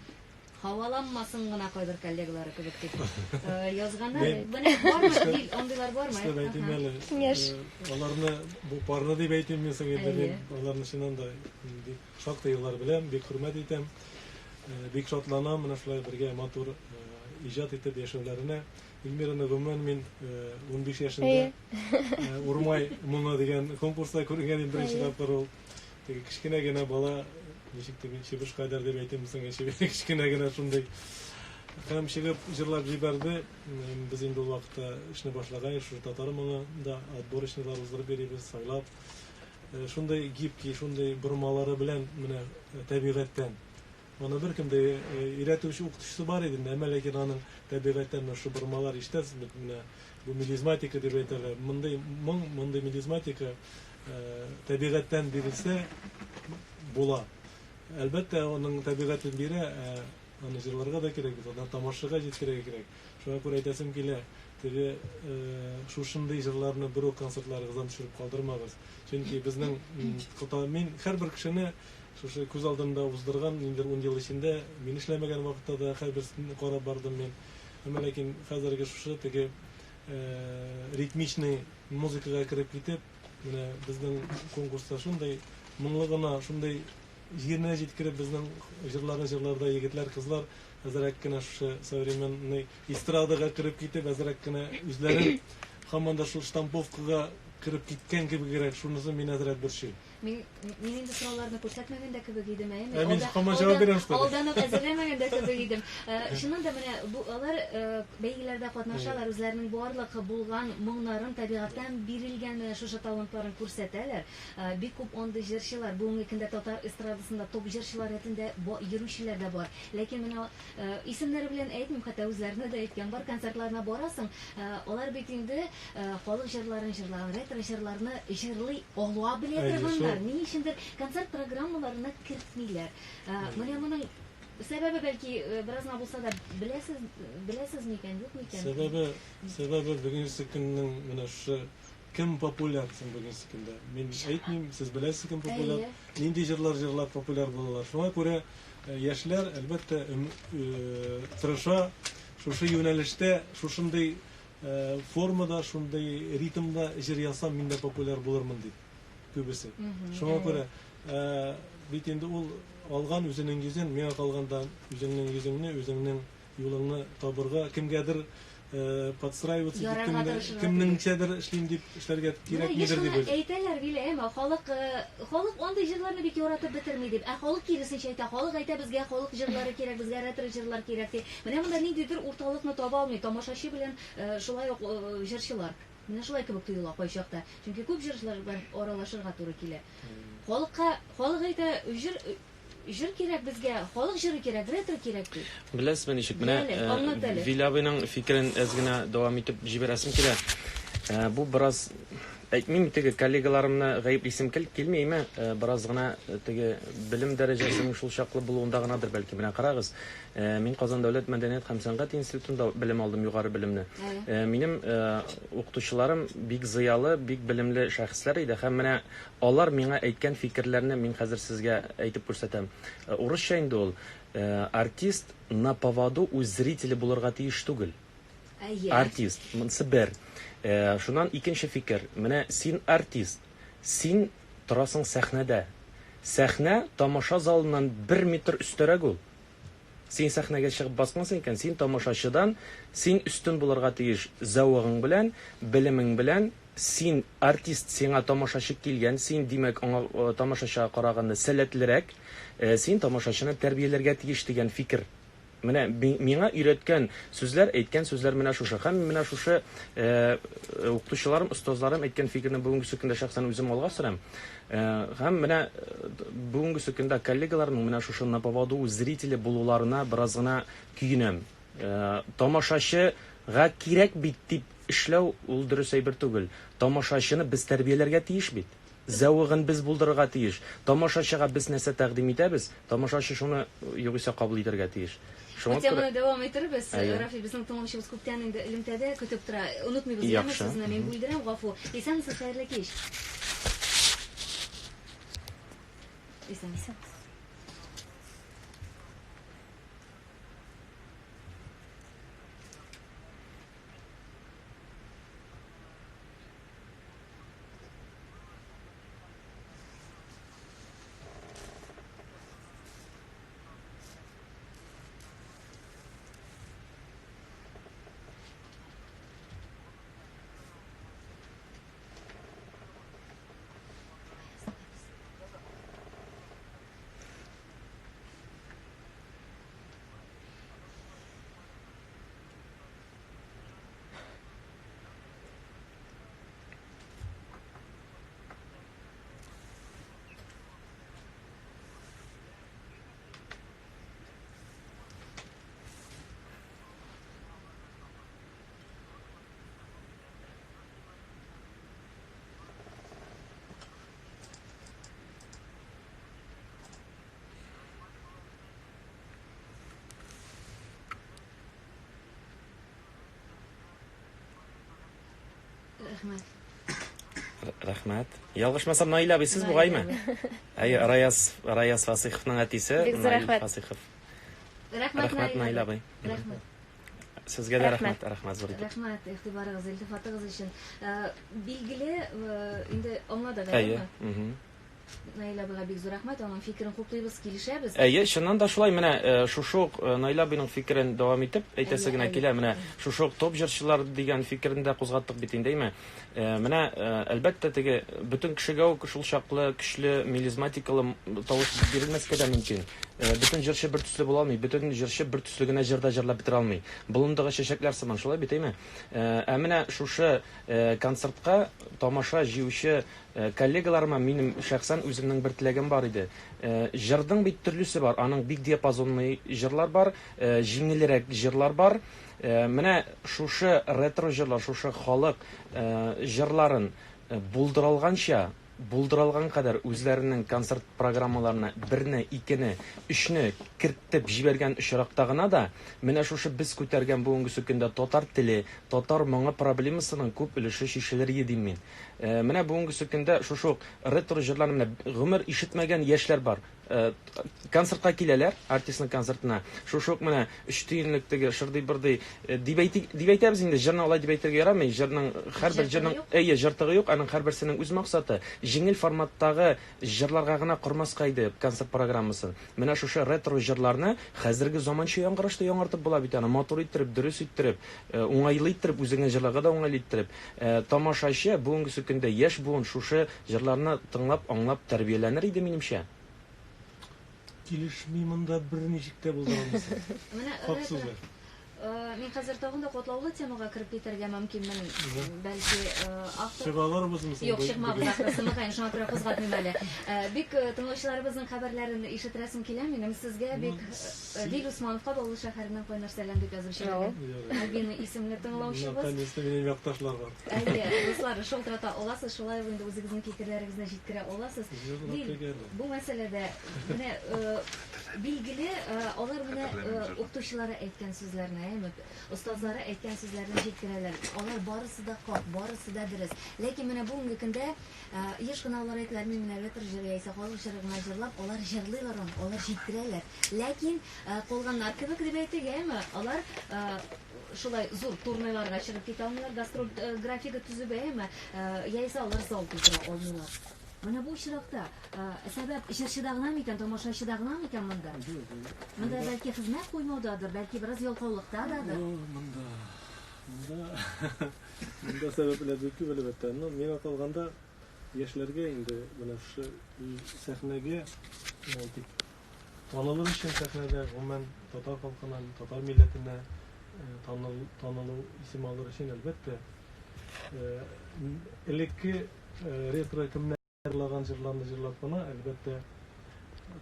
Һаваланмасын гына кайбер коллегалары кебек дип язганнар. Менә бармы, Вил, андыйлар бармы? Өстәп әйтим әле. Киңәш. Аларны бу парны дип әйтим мин соң инде. Мин аларны чыннан да бик шактый еллар беләм, бик хөрмәт итәм. Бик шатланам менә шулай бергә матур иҗат итеп яшәүләренә. Эльмираны гомумән мин 15 яшендә Урмай моңы дигән конкурста күренгән идем беренче тапкыр ул. Теге кечкенә генә бала, ничек дип, чебеш кадәр дип әйтим соң, кечкенә генә шундый. Һәм чыгып җырлап җибәрде. Без инде ул вакытта эшне башлаган, шушы татар моңы да отборочныйлар уздырып йөрибез, сайлап. Э, шундый гибкий, шундый бормалары белән менә э, табигатьтән. Моны беркем дә э, өйрәтүче укытучысы бар иде, әмма ләкин аның табигатьтән менә шушы бормалар ишетәсез бит, менә бу мелизматика дип әйтәләр. Мондый моң, мондый мелизматика Табигатьтән бирелсә, була. Әлбәттә, аның табигатен бирә, ә аны җырларга да кирәк бит, аны тамашачыга җиткерергә кирәк. Шуңа күрә әйтәсем килә, теге шушындый җырларны бер үк концертларыгыздан төшереп калдырмагыз. Чөнки безнең мин һәрбер кешене шушы күз алдында уздырган ниндидер ун ел эчендә, мин эшләмәгән вакытта да һәрберсен карап бардым мин. Әмма ләкин хәзерге шушы теге ритмичный музыкага кереп китеп, менә безнең конкурста шундый моңлы гына, шундый җиренә җиткереп безнең җырларны җырларда егетләр, кызлар әзрәк кенә шушы современный эстрадага кереп китеп, әзрәк кенә үзләрен һаман да шул штамповкага кереп киткән кебегрәк, шунысы мине әзрәк борчый. Мин, мин инде сорауларны күрсәтмәгән дә кебек идем, әйеме? Ә мин һаман җавап бирәм, что ли? Алдан ук әзерләмәгән дә кебек идем. Э, чыннан да менә бу алар э, бәйгеләрдә катнашалар, үзләренең барлык булган моңнарын табигатьтән бирелгән менә шушы талантларын күрсәтәләр. Э, бик күп андый җырчылар, бүгенге көндә татар эстрадасында топ җырчылар рәтендә йөрүчеләр дә бар. Ләкин менә Исемнәре белән әйтмим, хәтта үзләренә дә әйткән бар, концертларына барасың, алар бит инде халык җырларын җырлаган, ретро җырларны җырлый ала белә торганнар. Ни өчендер концерт программаларына кертмиләр. Менә моның сәбәбе бәлки бераз гына булса да беләсез, беләсез микән, юк микән? Сәбәбе, сәбәбе бүгенге көннең менә шушы кем популяр соң бүгенге көндә? Мин әйтмим, сез беләсез кем популяр, нинди җырлар җырлап популяр булалар. Шуңа күрә Яшьләр, әлбәттә, тырыша шушы юнәлештә, шушындый формада, шундый ритмда җыр язсам, мин дә популяр булырмын дип күбесе. Шуңа күрә бит инде ул алган үзенең йөзен, миңа калганда үзеңнең йөзеңне, үзеңнең юлыңны табырга, кемгәдер э, подстраиваться итеп, Ярарга кемне- тырышырга кемнеңчәдер эшлим дип эшләргә Менә еш кирәкмидер кына дип уйлыйм. әйтәләр, Вилә, әмма халык, э, халык андый җырларны бик яратып бетерми дип. Ә халык киресенчә әйтә, халык әйтә, безгә халык җырлары кирәк, безгә ретро җырлар кирәк ди. Менә монда ниндидер урталыкны таба алмый тамашачы белән э, шулай ук э, җырчылар. Менә шулай кебек тоела кайчакта. Чөнки күп җырчылар белән аралашырга туры килә. Халыкка, халык әйтә, җыр Җыр кирәк безгә, халык җыры кирәк, ретро кирәк ди. Беләсезме ничек, менә Әле, аңлат әле. Вил абыйның фикерен әз генә дәвам итеп җибәрәсем килә. Бу бераз әйтмим, теге коллегаларымны гаеплисем килми, әмма бераз гына теге белем дәрәҗәсенең шул чаклы булуында гынадыр бәлки. Менә карагыз, мин Казан дәүләт мәдәният һәм сәнгать институтында белем алдым, югары белемне. Минем укытучыларым бик зыялы, бик белемле шәхесләр иде һәм менә Алар миңа әйткән фикерләрне мин хәзер сезгә әйтеп күрсәтәм. Урысча инде ул, Артист на поводу у зрителя булырга тиеш түгел. Әйе. Артист. Монысы бер. Шуннан икенче фикер. Менә син артист. Син торасың сәхнәдә. Сәхнә тамаша залыннан бер метр өстәрәк ул. Син сәхнәгә чыгып баскансың икән, син тамашачыдан син өстен булырга тиеш зәвыгың белән, белемең белән, син артист, сиңа тамашачы килгән, син, димәк, аңа тамашачыга караганда сәләтлерәк, син тамашачыны тәрбияләргә тиеш дигән фикер. Менә миңа өйрәткән сүзләр, әйткән сүзләр менә шушы. Һәм менә шушы укытучыларым, остазларым әйткән фикерне бүгенгесе көндә шәхсән үзем алга сөрәм. Һәм менә бүгенгесе көндә коллегаларымның менә шушы на поводу у зрителя булуларына бераз гына көенәм. Тамашачыга кирәк бит дип эшләү ул дөрес әйбер түгел. Тамашачыны без тәрбияләргә тиеш бит. Зәвыгын без булдырырга тиеш. Тамашачыга без нәрсә тәкъдим итәбез, тамашачы шуны югыйсә кабул итәргә тиеш. Шуңа күрә. Бу теманы дәвам итербез. Рафил, безнең тыңлаучыбыз күптән инде элемтәдә көтеп тора. Онытмыйбыз, яме сезне, мин бүлдерәм, гафу. Исәнмесез, хәерле кич. Исәнмесез. Рәхмәт. Рәхмәт. Ялгышмасам, Наил абый сез бугаймы? Әйе, Раяз, Раяз Фасыйховның әтисе, Бик зур Наил рәхмәт. Фасыйхов. Рәхмәт, Рәхмәт, Наил абый. Рәхмәт. Сезгә дә Рәхмәт. рәхмәт, рәхмәт зур итеп. Рәхмәт игътибарыгыз, илтифатыгыз өчен. Э, Билгеле, э, инде аңладык, Әйе. әйеме? Мгм. Наил абыйга бик зур рәхмәт, аның фикерен хуплыйбыз, килешәбез. Әйе, чыннан да шулай. Менә э, шушы ук э, Наил абыйның фикерен дәвам итеп әйтәсе Әйе, генә әйе. килә. Менә шушы ук топ җырчылар дигән фикерне дә кузгаттык бит инде, әйме? Э, Менә э, әлбәттә теге бөтен кешегә үк шул чаклы көчле мелизматикалы тавыш бирелмәскә дә мөмкин. Э, Бөтен җырчы бер төсле була алмый, бөтен җырчы бер төсле генә җыр да җырлап бетерә алмый. Болындагы чәчәкләр сыман, шулай бит, әйме? Э, Ә менә шушы э, концертка тамаша җыючы Э, коллегаларыма минем шәхсән үземнең бер теләгем бар иде. Э, җырдың бит төрлесе бар. Аның бик диапазонный җырлар бар, э, җиңелрәк җырлар бар. Менә шушы ретро җырлар, шушы халык җырларын булдыралганча, булдыралган кадәр үзләренең концерт программаларына берне, икене, өчне кертеп җибәргән очракта гына да, менә шушы без күтәргән бүгенгесе көндә татар теле, татар моңы проблемасының күп өлеше чишелер иде дим мин. Э, менә бүгенгесе көндә шушы ук ретро җырларны менә гомер ишетмәгән яшьләр бар. Э, концертка киләләр, артистның концертына. Шушы ук менә өч тиенлек теге шырдый-бырдый э, дип әйтик, дип әйтәбез инде, җырны алай дип әйтергә ярамый. Җырның һәрбер Җыртыгы җырның юк. әйе, җыртыгы юк, аның һәрберсенең үз максаты. Җиңел форматтагы җырларга гына кормаска иде концерт программасын. Менә шушы ретро җырларны хәзерге заманча яңгырашта яңартып була бит аны, матур иттереп, дөрес иттереп, э, уңайлы иттереп, үзеңә җырларга да уңайлы иттереп. Э, Тамашачы бүгенгесе көндә яшь буын шушы җырларны тыңлап, аңлап тәрбияләнер иде минемчә. Килешми монда берничек тә булдыра алмыйсың. Менә Хак ретро сүзләр. Э, Мин хәзер тагын да катлаулы темага кереп китәргә мөмкинмен. Бәлки, э, автор Чыга алырбызмы соң Юк, бу- чыкмабыз бүген? ахрысы, мөгаен, шуңа күрә кузгатмыйм әле. Э, Бик э, тыңлаучыларыбызның хәбәрләрен ишетерәсем килә минем. Сезгә бик э, Вил Усмановка Баулы шәһәреннән кайнар сәлам дип язып җибәргән. Ярар. Альбина исемле тыңлаучыбыз. Наконец-то минем якташлар бар. Әйе, дуслар, шалтырата аласыз, шулай ук инде үзегезнең фикерләрегезне җиткерә аласыз. Җырлап Вил, төгәл. бу мәсьәләдә менә э, билгеле, э, алар менә э, укытучылары әйткән сүзләрне, әйеме, остазлары әйткән сүзләрне җиткерәләр. Алар барысы да хак, барысы да дөрес. Ләкин менә бүгенге көндә э, еш кына алар әйтәләр, мин менә ретро җыр яисә халык җыры гына җырлап, алар җырлыйлар аны, алар җиткерәләр. Ләкин э, калганнар кебек дип әйтик, әйеме, алар э, шулай зур турнеларга чыгып китә алмыйлар, гастроль э, графигы төзеп, әйеме, э, яисә алар зал тутыра алмыйлар. Менә бу очракта э, сәбәп җырчыда гына микән, тамашачыда гына микән монда? Монда бәлки хезмәт куймаудадыр, бәлки бераз ялкаулыктададыр. О, монда. Монда. Монда сәбәпләр бик күп әлбәттә. Но миңа калганда яшьләргә инде менә шушы сәхнәгә әйтик, танылыр өчен сәхнәдә гомумән татар халкына, татар милләтенә э, таныл, танылу исем алыр өчен әлбәттә э, элекке э, ретро кемнәр җырлаган җырларны җырлап кына әлбәттә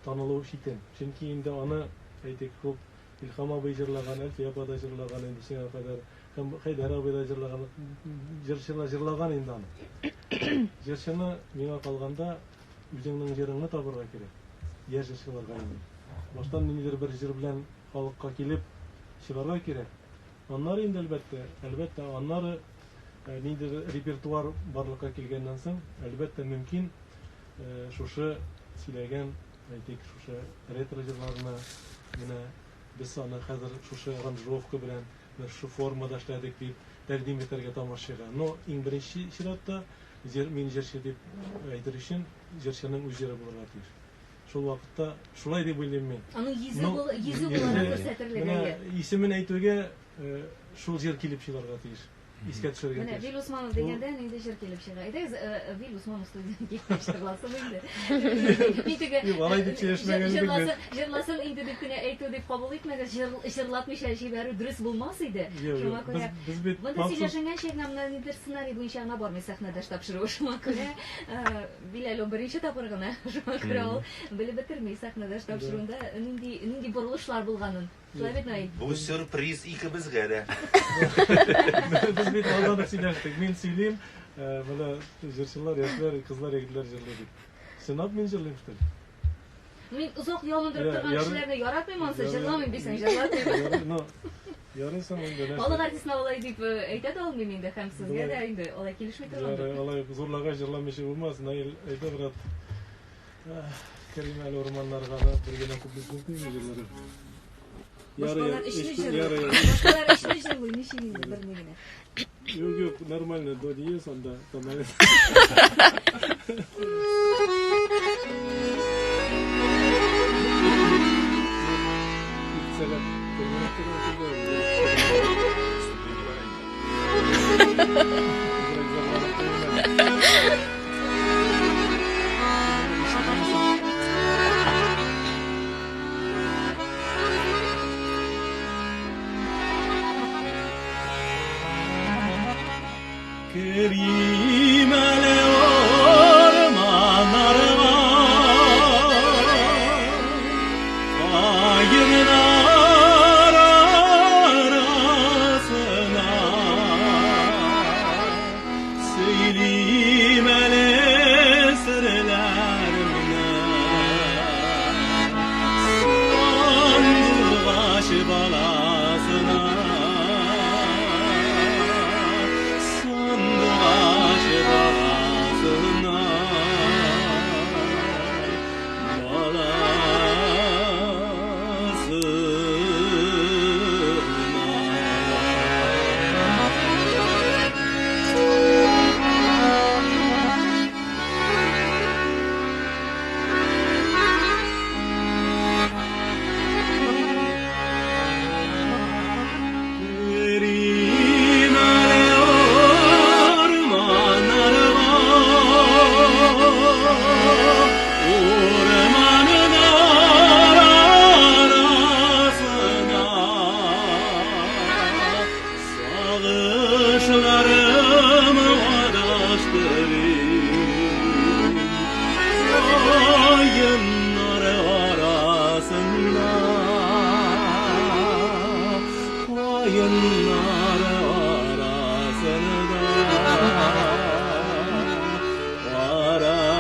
танылу читен. Чөнки инде аны әйтик күп Илһам абый җырлаган, Әлфия апа да җырлаган инде сиңа кадәр. Һәм Хәйдәр абый да җырлаган, җырчылар җырлаган инде аны. Җырчыны миңа калганда үзеңнең җырыңны табырга кирәк. Яшь җырчыларга инде. Баштан ниндидер бер җыр белән халыкка килеп чыгарга кирәк. Аннары инде әлбәттә, әлбәттә, аннары ниндидер репертуар барлыкка килгәннән соң, әлбәттә, мөмкин шушы сөйләгән, әйтик, шушы ретро җырларны менә без аны хәзер шушы аранжировка белән, менә шушы формада эшләдек дип тәкъдим итәргә тамашачыга. Но иң беренче чиратта җыр, мин җырчы дип әйтер өчен җырчының үз җыры булырга тиеш. Шул вакытта шулай дип уйлыйм мин. Аның йөзе бул, йөзе буларак күрсәтерлек, Менә исемен әйтүгә шул җыр килеп чыгарга тиеш. Искә төшерергә Менә тиеш. Вил Усманов дигәндә нинди җыр килеп чыга. Әйдәгез, Вил Усманов студиягә килеп җырласын инде. Мин теге Юк, алай дип сөйләшмәгән идек без. Җырласын, җырласын инде дип кенә әйтү дип кабул итмәгез, җырлатмыйча җибәрү дөрес булмас иде. Юк, Шуңа юк, күрә без бит монда махсус сөйләшенгәнчә генә менә ниндидер сценарий буенча гына бармый сәхнәдәш тапшыруы. Шуңа күрә Вил әле ул беренче тапкыр гына, шуңа күрә ул белеп бетерми сәхнәдәш тапшыруында нинди нинди борылышлар булганын. Шулай бит, Наил? Бу сюрприз икебезгә дә. Без бит алдан ук сөйләштек. Мин сөйлим, менә җырчылар, яшьләр, кызлар, егетләр җырлый дип. Чынлап мин җырлыйм, что ли? Мин озак ялындырып торган кешеләрне яратмыйм ансы, җырламыйм дисең, җырлатмыйм. Ну, ярый соң инде. Халык артистына алай дип әйтә дә алмыйм инде, һәм сезгә дә инде алай килешми торгандыр. Ярый, алай зурлагач җырламыйча булмас. Наил, әйдә, брат. Керим әле урманнарга да бер генә куплет мөмкинме җырларга? Башкалар өчне җырлый. Башкалар өчне җырлый, ничек инде берне генә. Юк, юк, нормально, до диез анда тональность. Сәгать Керим әле урманнарга, Каеннар арасына. Сөйлим әле серләремне, Сандугач баласына, Сандугач баласына. Баласына. Керим әле урманнарга, урманнар арасына. Сагышларым адаштырып, каеннар арасында, каеннар арасында, арасында.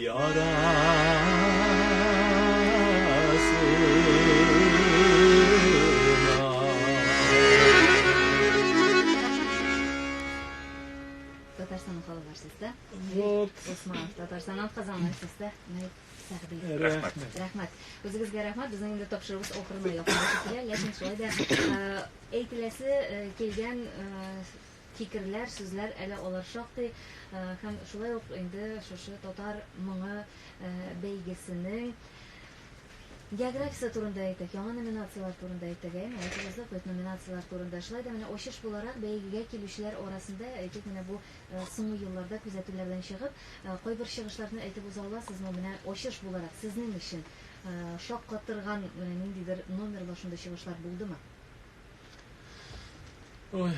Ярасына. Татарстанның халык артисты. Вот. Усманов, Татарстаннан Казан артисты Наил Сәгъдиев. Рәхмәт. Рәхмәт. Үзегезгә рәхмәт. Безнең инде тапшыруыбыз ахырына якынлашып килә, ләкин шулай да әйтеләсе килгән фикерләр, сүзләр әле алар шактый. Һәм шулай ук инде шушы татар моңы бәйгесенең географиясе турында әйттек, яңа номинацияләр турында әйттек, әйеме? Әйтеп уздык бит номинацияләр турында. Шулай да менә ачыш буларак бәйгегә килүчеләр арасында, әйтик, менә бу соңгы елларда күзәтүләрдән чыгып, кайбер чыгышларны әйтеп уза аласызмы? Менә ачыш буларак сезнең өчен шаккатырган менә ниндидер номерлар, шундый чыгышлар булдымы? Ой,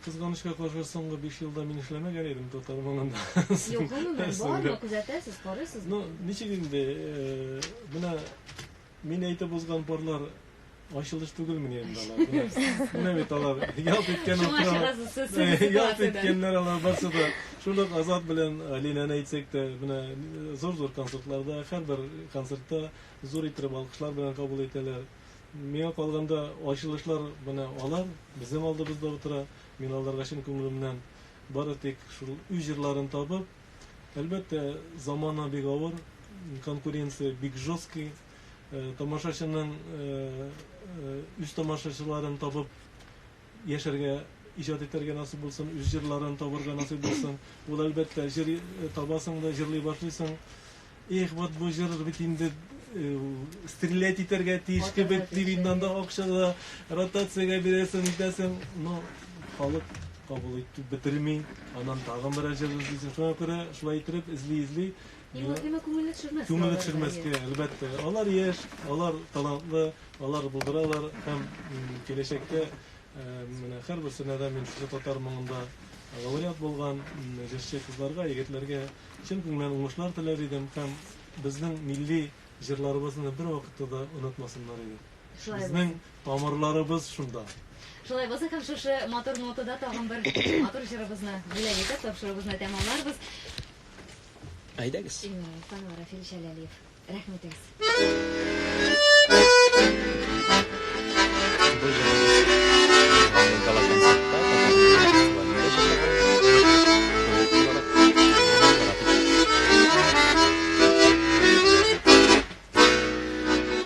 кызганычка каршы, соңгы 5 елда мин эшләмәгән идем татар моңында. Юк, гомумән, бармы, күзәтәсез, карыйсызмы? Ну, ничек инде, менә мин әйтеп узган парлар ачылыш түгелмени инде алар? Менә бит алар ялт иткән Шуңа утыра. чыгасыз сез Ялт ситуациядән. иткәннәр алар барсы да. Шул ук Азат белән Алинәне әйтсәк тә, менә зур-зур концертларда, һәрбер концертта зур иттереп алкышлар белән кабул итәләр. Миңа калганда ачылышлар менә алар безнең алдыбызда утыра. Мин аларга чын күңелемнән бары тик шул үз җырларын табып, әлбәттә, замана бик авыр, конкуренция бик жесткий. Тамашачының үз тамашачыларын табып яшәргә, иҗат итәргә насыйп булсын, үз җырларын табырга насыйп булсын. Ул әлбәттә җыр табасың да җырлый башлыйсың. Эх, вот бу җыр бит инде стрелять итәргә тиеш кебек дип инде анда акча да ротациягә бирәсең, итәсең. Но халык кабул итеп бетерми. Аннан тагын берәр җыр эзлисең. Шуңа күрә шулай иттереп эзли-эзли Иң мөһиме күңелне төшермәскә. Күңелне аларга, төшермәскә, әйе. әлбәттә. Алар яшь, алар талантлы, алар булдыралар һәм киләчәктә менә һәрберсенә дә мин шушы татар моңында лауреат булган җырчы кызларга, егетләргә чын күңелдән уңышлар теләр идем һәм безнең милли җырларыбызны бер вакытта да онытмасыннар иде. Шулай Безнең тамырларыбыз шунда. Шулай булсын һәм шушы матур нотада тагын бер матур җырыбызны бүләк итеп, тапшыруыбызны тәмамларбыз. Әйдәгез. Илмира Ифанова, Рафил Җәләлиев. Рәхмәт итегез. Бу җырыбыз узган гала-концертта Татар фестивалендә җырланган. Дуэт буларак яңгырап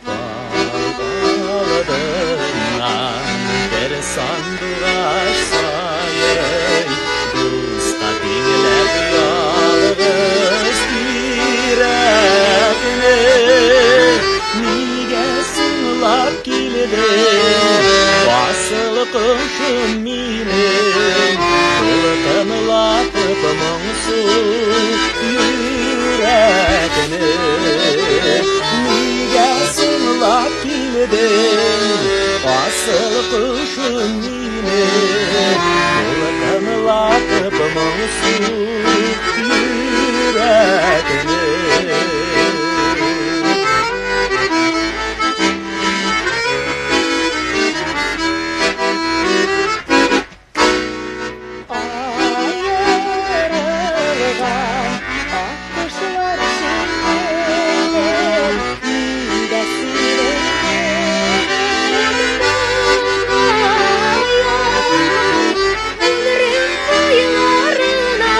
Таң алдыннан бер сандугач сайрый, дуска тиңләп ялгыз тирәкне. Нигә соңлап килдең, асыл кошым минем, дулкынлатып моңсу йөрәкне? Нигә соңлап килдең, асыл кошым минем, дулкынлатып моңсу йөрәкне? Аерылган аккошлар шикелле, мин дә синең кебек моңаям. Өмрем буйларына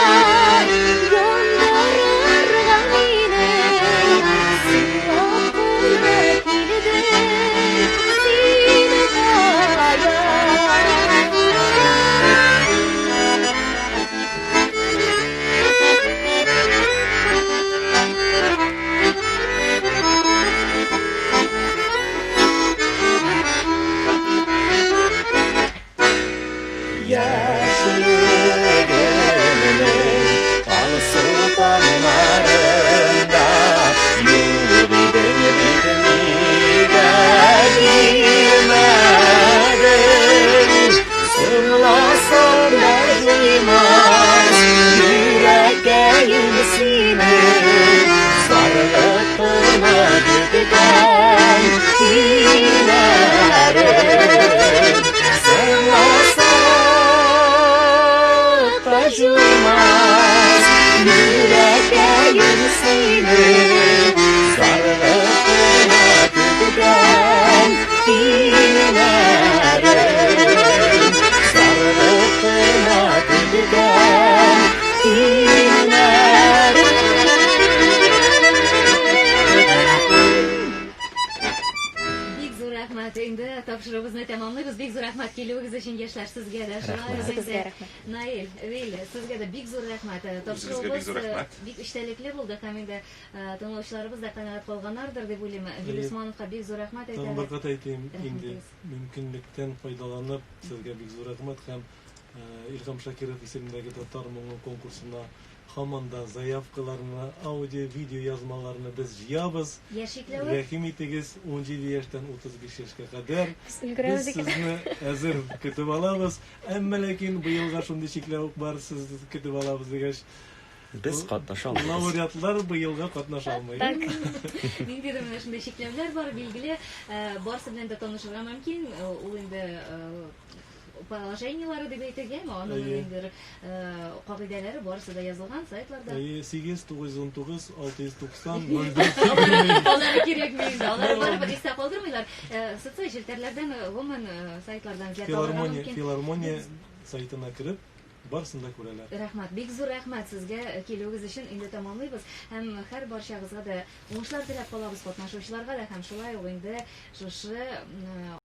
Рәхмәт. Инде тапшыруыбызны тәмамлыйбыз. Бик зур рәхмәт килүегез өчен, яшьләр, сезгә дә. Шулай ук Үзегезгә инде рәхмәт. Наил, Вил, сезгә дә бик зур рәхмәт. Үзегезгә бик Тапшыруыбыз зур рәхмәт. бик эчтәлекле булды һәм инде тыңлаучыларыбыз да канәгать калганнардыр дип уйлыйм. Вил Әйе. Усмановка бик зур рәхмәт Тагын бер әйтәбез. кат әйтим, инде Рәхмәтегез. мөмкинлектән файдаланып, сезгә бик зур рәхмәт һәм Илһам Шакиров исемендәге Татар моңы конкурсына һаман да заявкаларны, аудио, видео язмаларны без җыябыз. Яшь чикләве? Рәхим итегез, 17 яшьтән 35 яшькә кадәр. Без өлгерәбез Без икән. сезне әзер көтеп алабыз. Әмма ләкин быелга шундый чикләвек бар, сез көтеп алабыз дигәч, Без катнаша алмыйбыз. лауреатлар быелга катнаша алмый. Так. Ниндидер менә шундый чикләүләр бар, билгеле, барысы белән дә танышырга мөмкин. Ул инде положениелары дип әйтергәме, аның Әйе. ниндидер кагыйдәләре барысы да язылган сайтларда. Әйе, 8 919 690 04. Алары кирәкми инде, алары барыбер истә калдырмыйлар. Социаль челтәрләрдән, гомумән, сайтлардан эзләп табарга Филармония, мөмкин. филармония сайтына кереп, барысын да күрәләр. Рәхмәт, бик зур рәхмәт сезгә килүегез өчен. Инде тәмамлыйбыз һәм һәр барчагызга да уңышлар теләп калабыз, катнашучыларга да һәм шулай ук инде шушы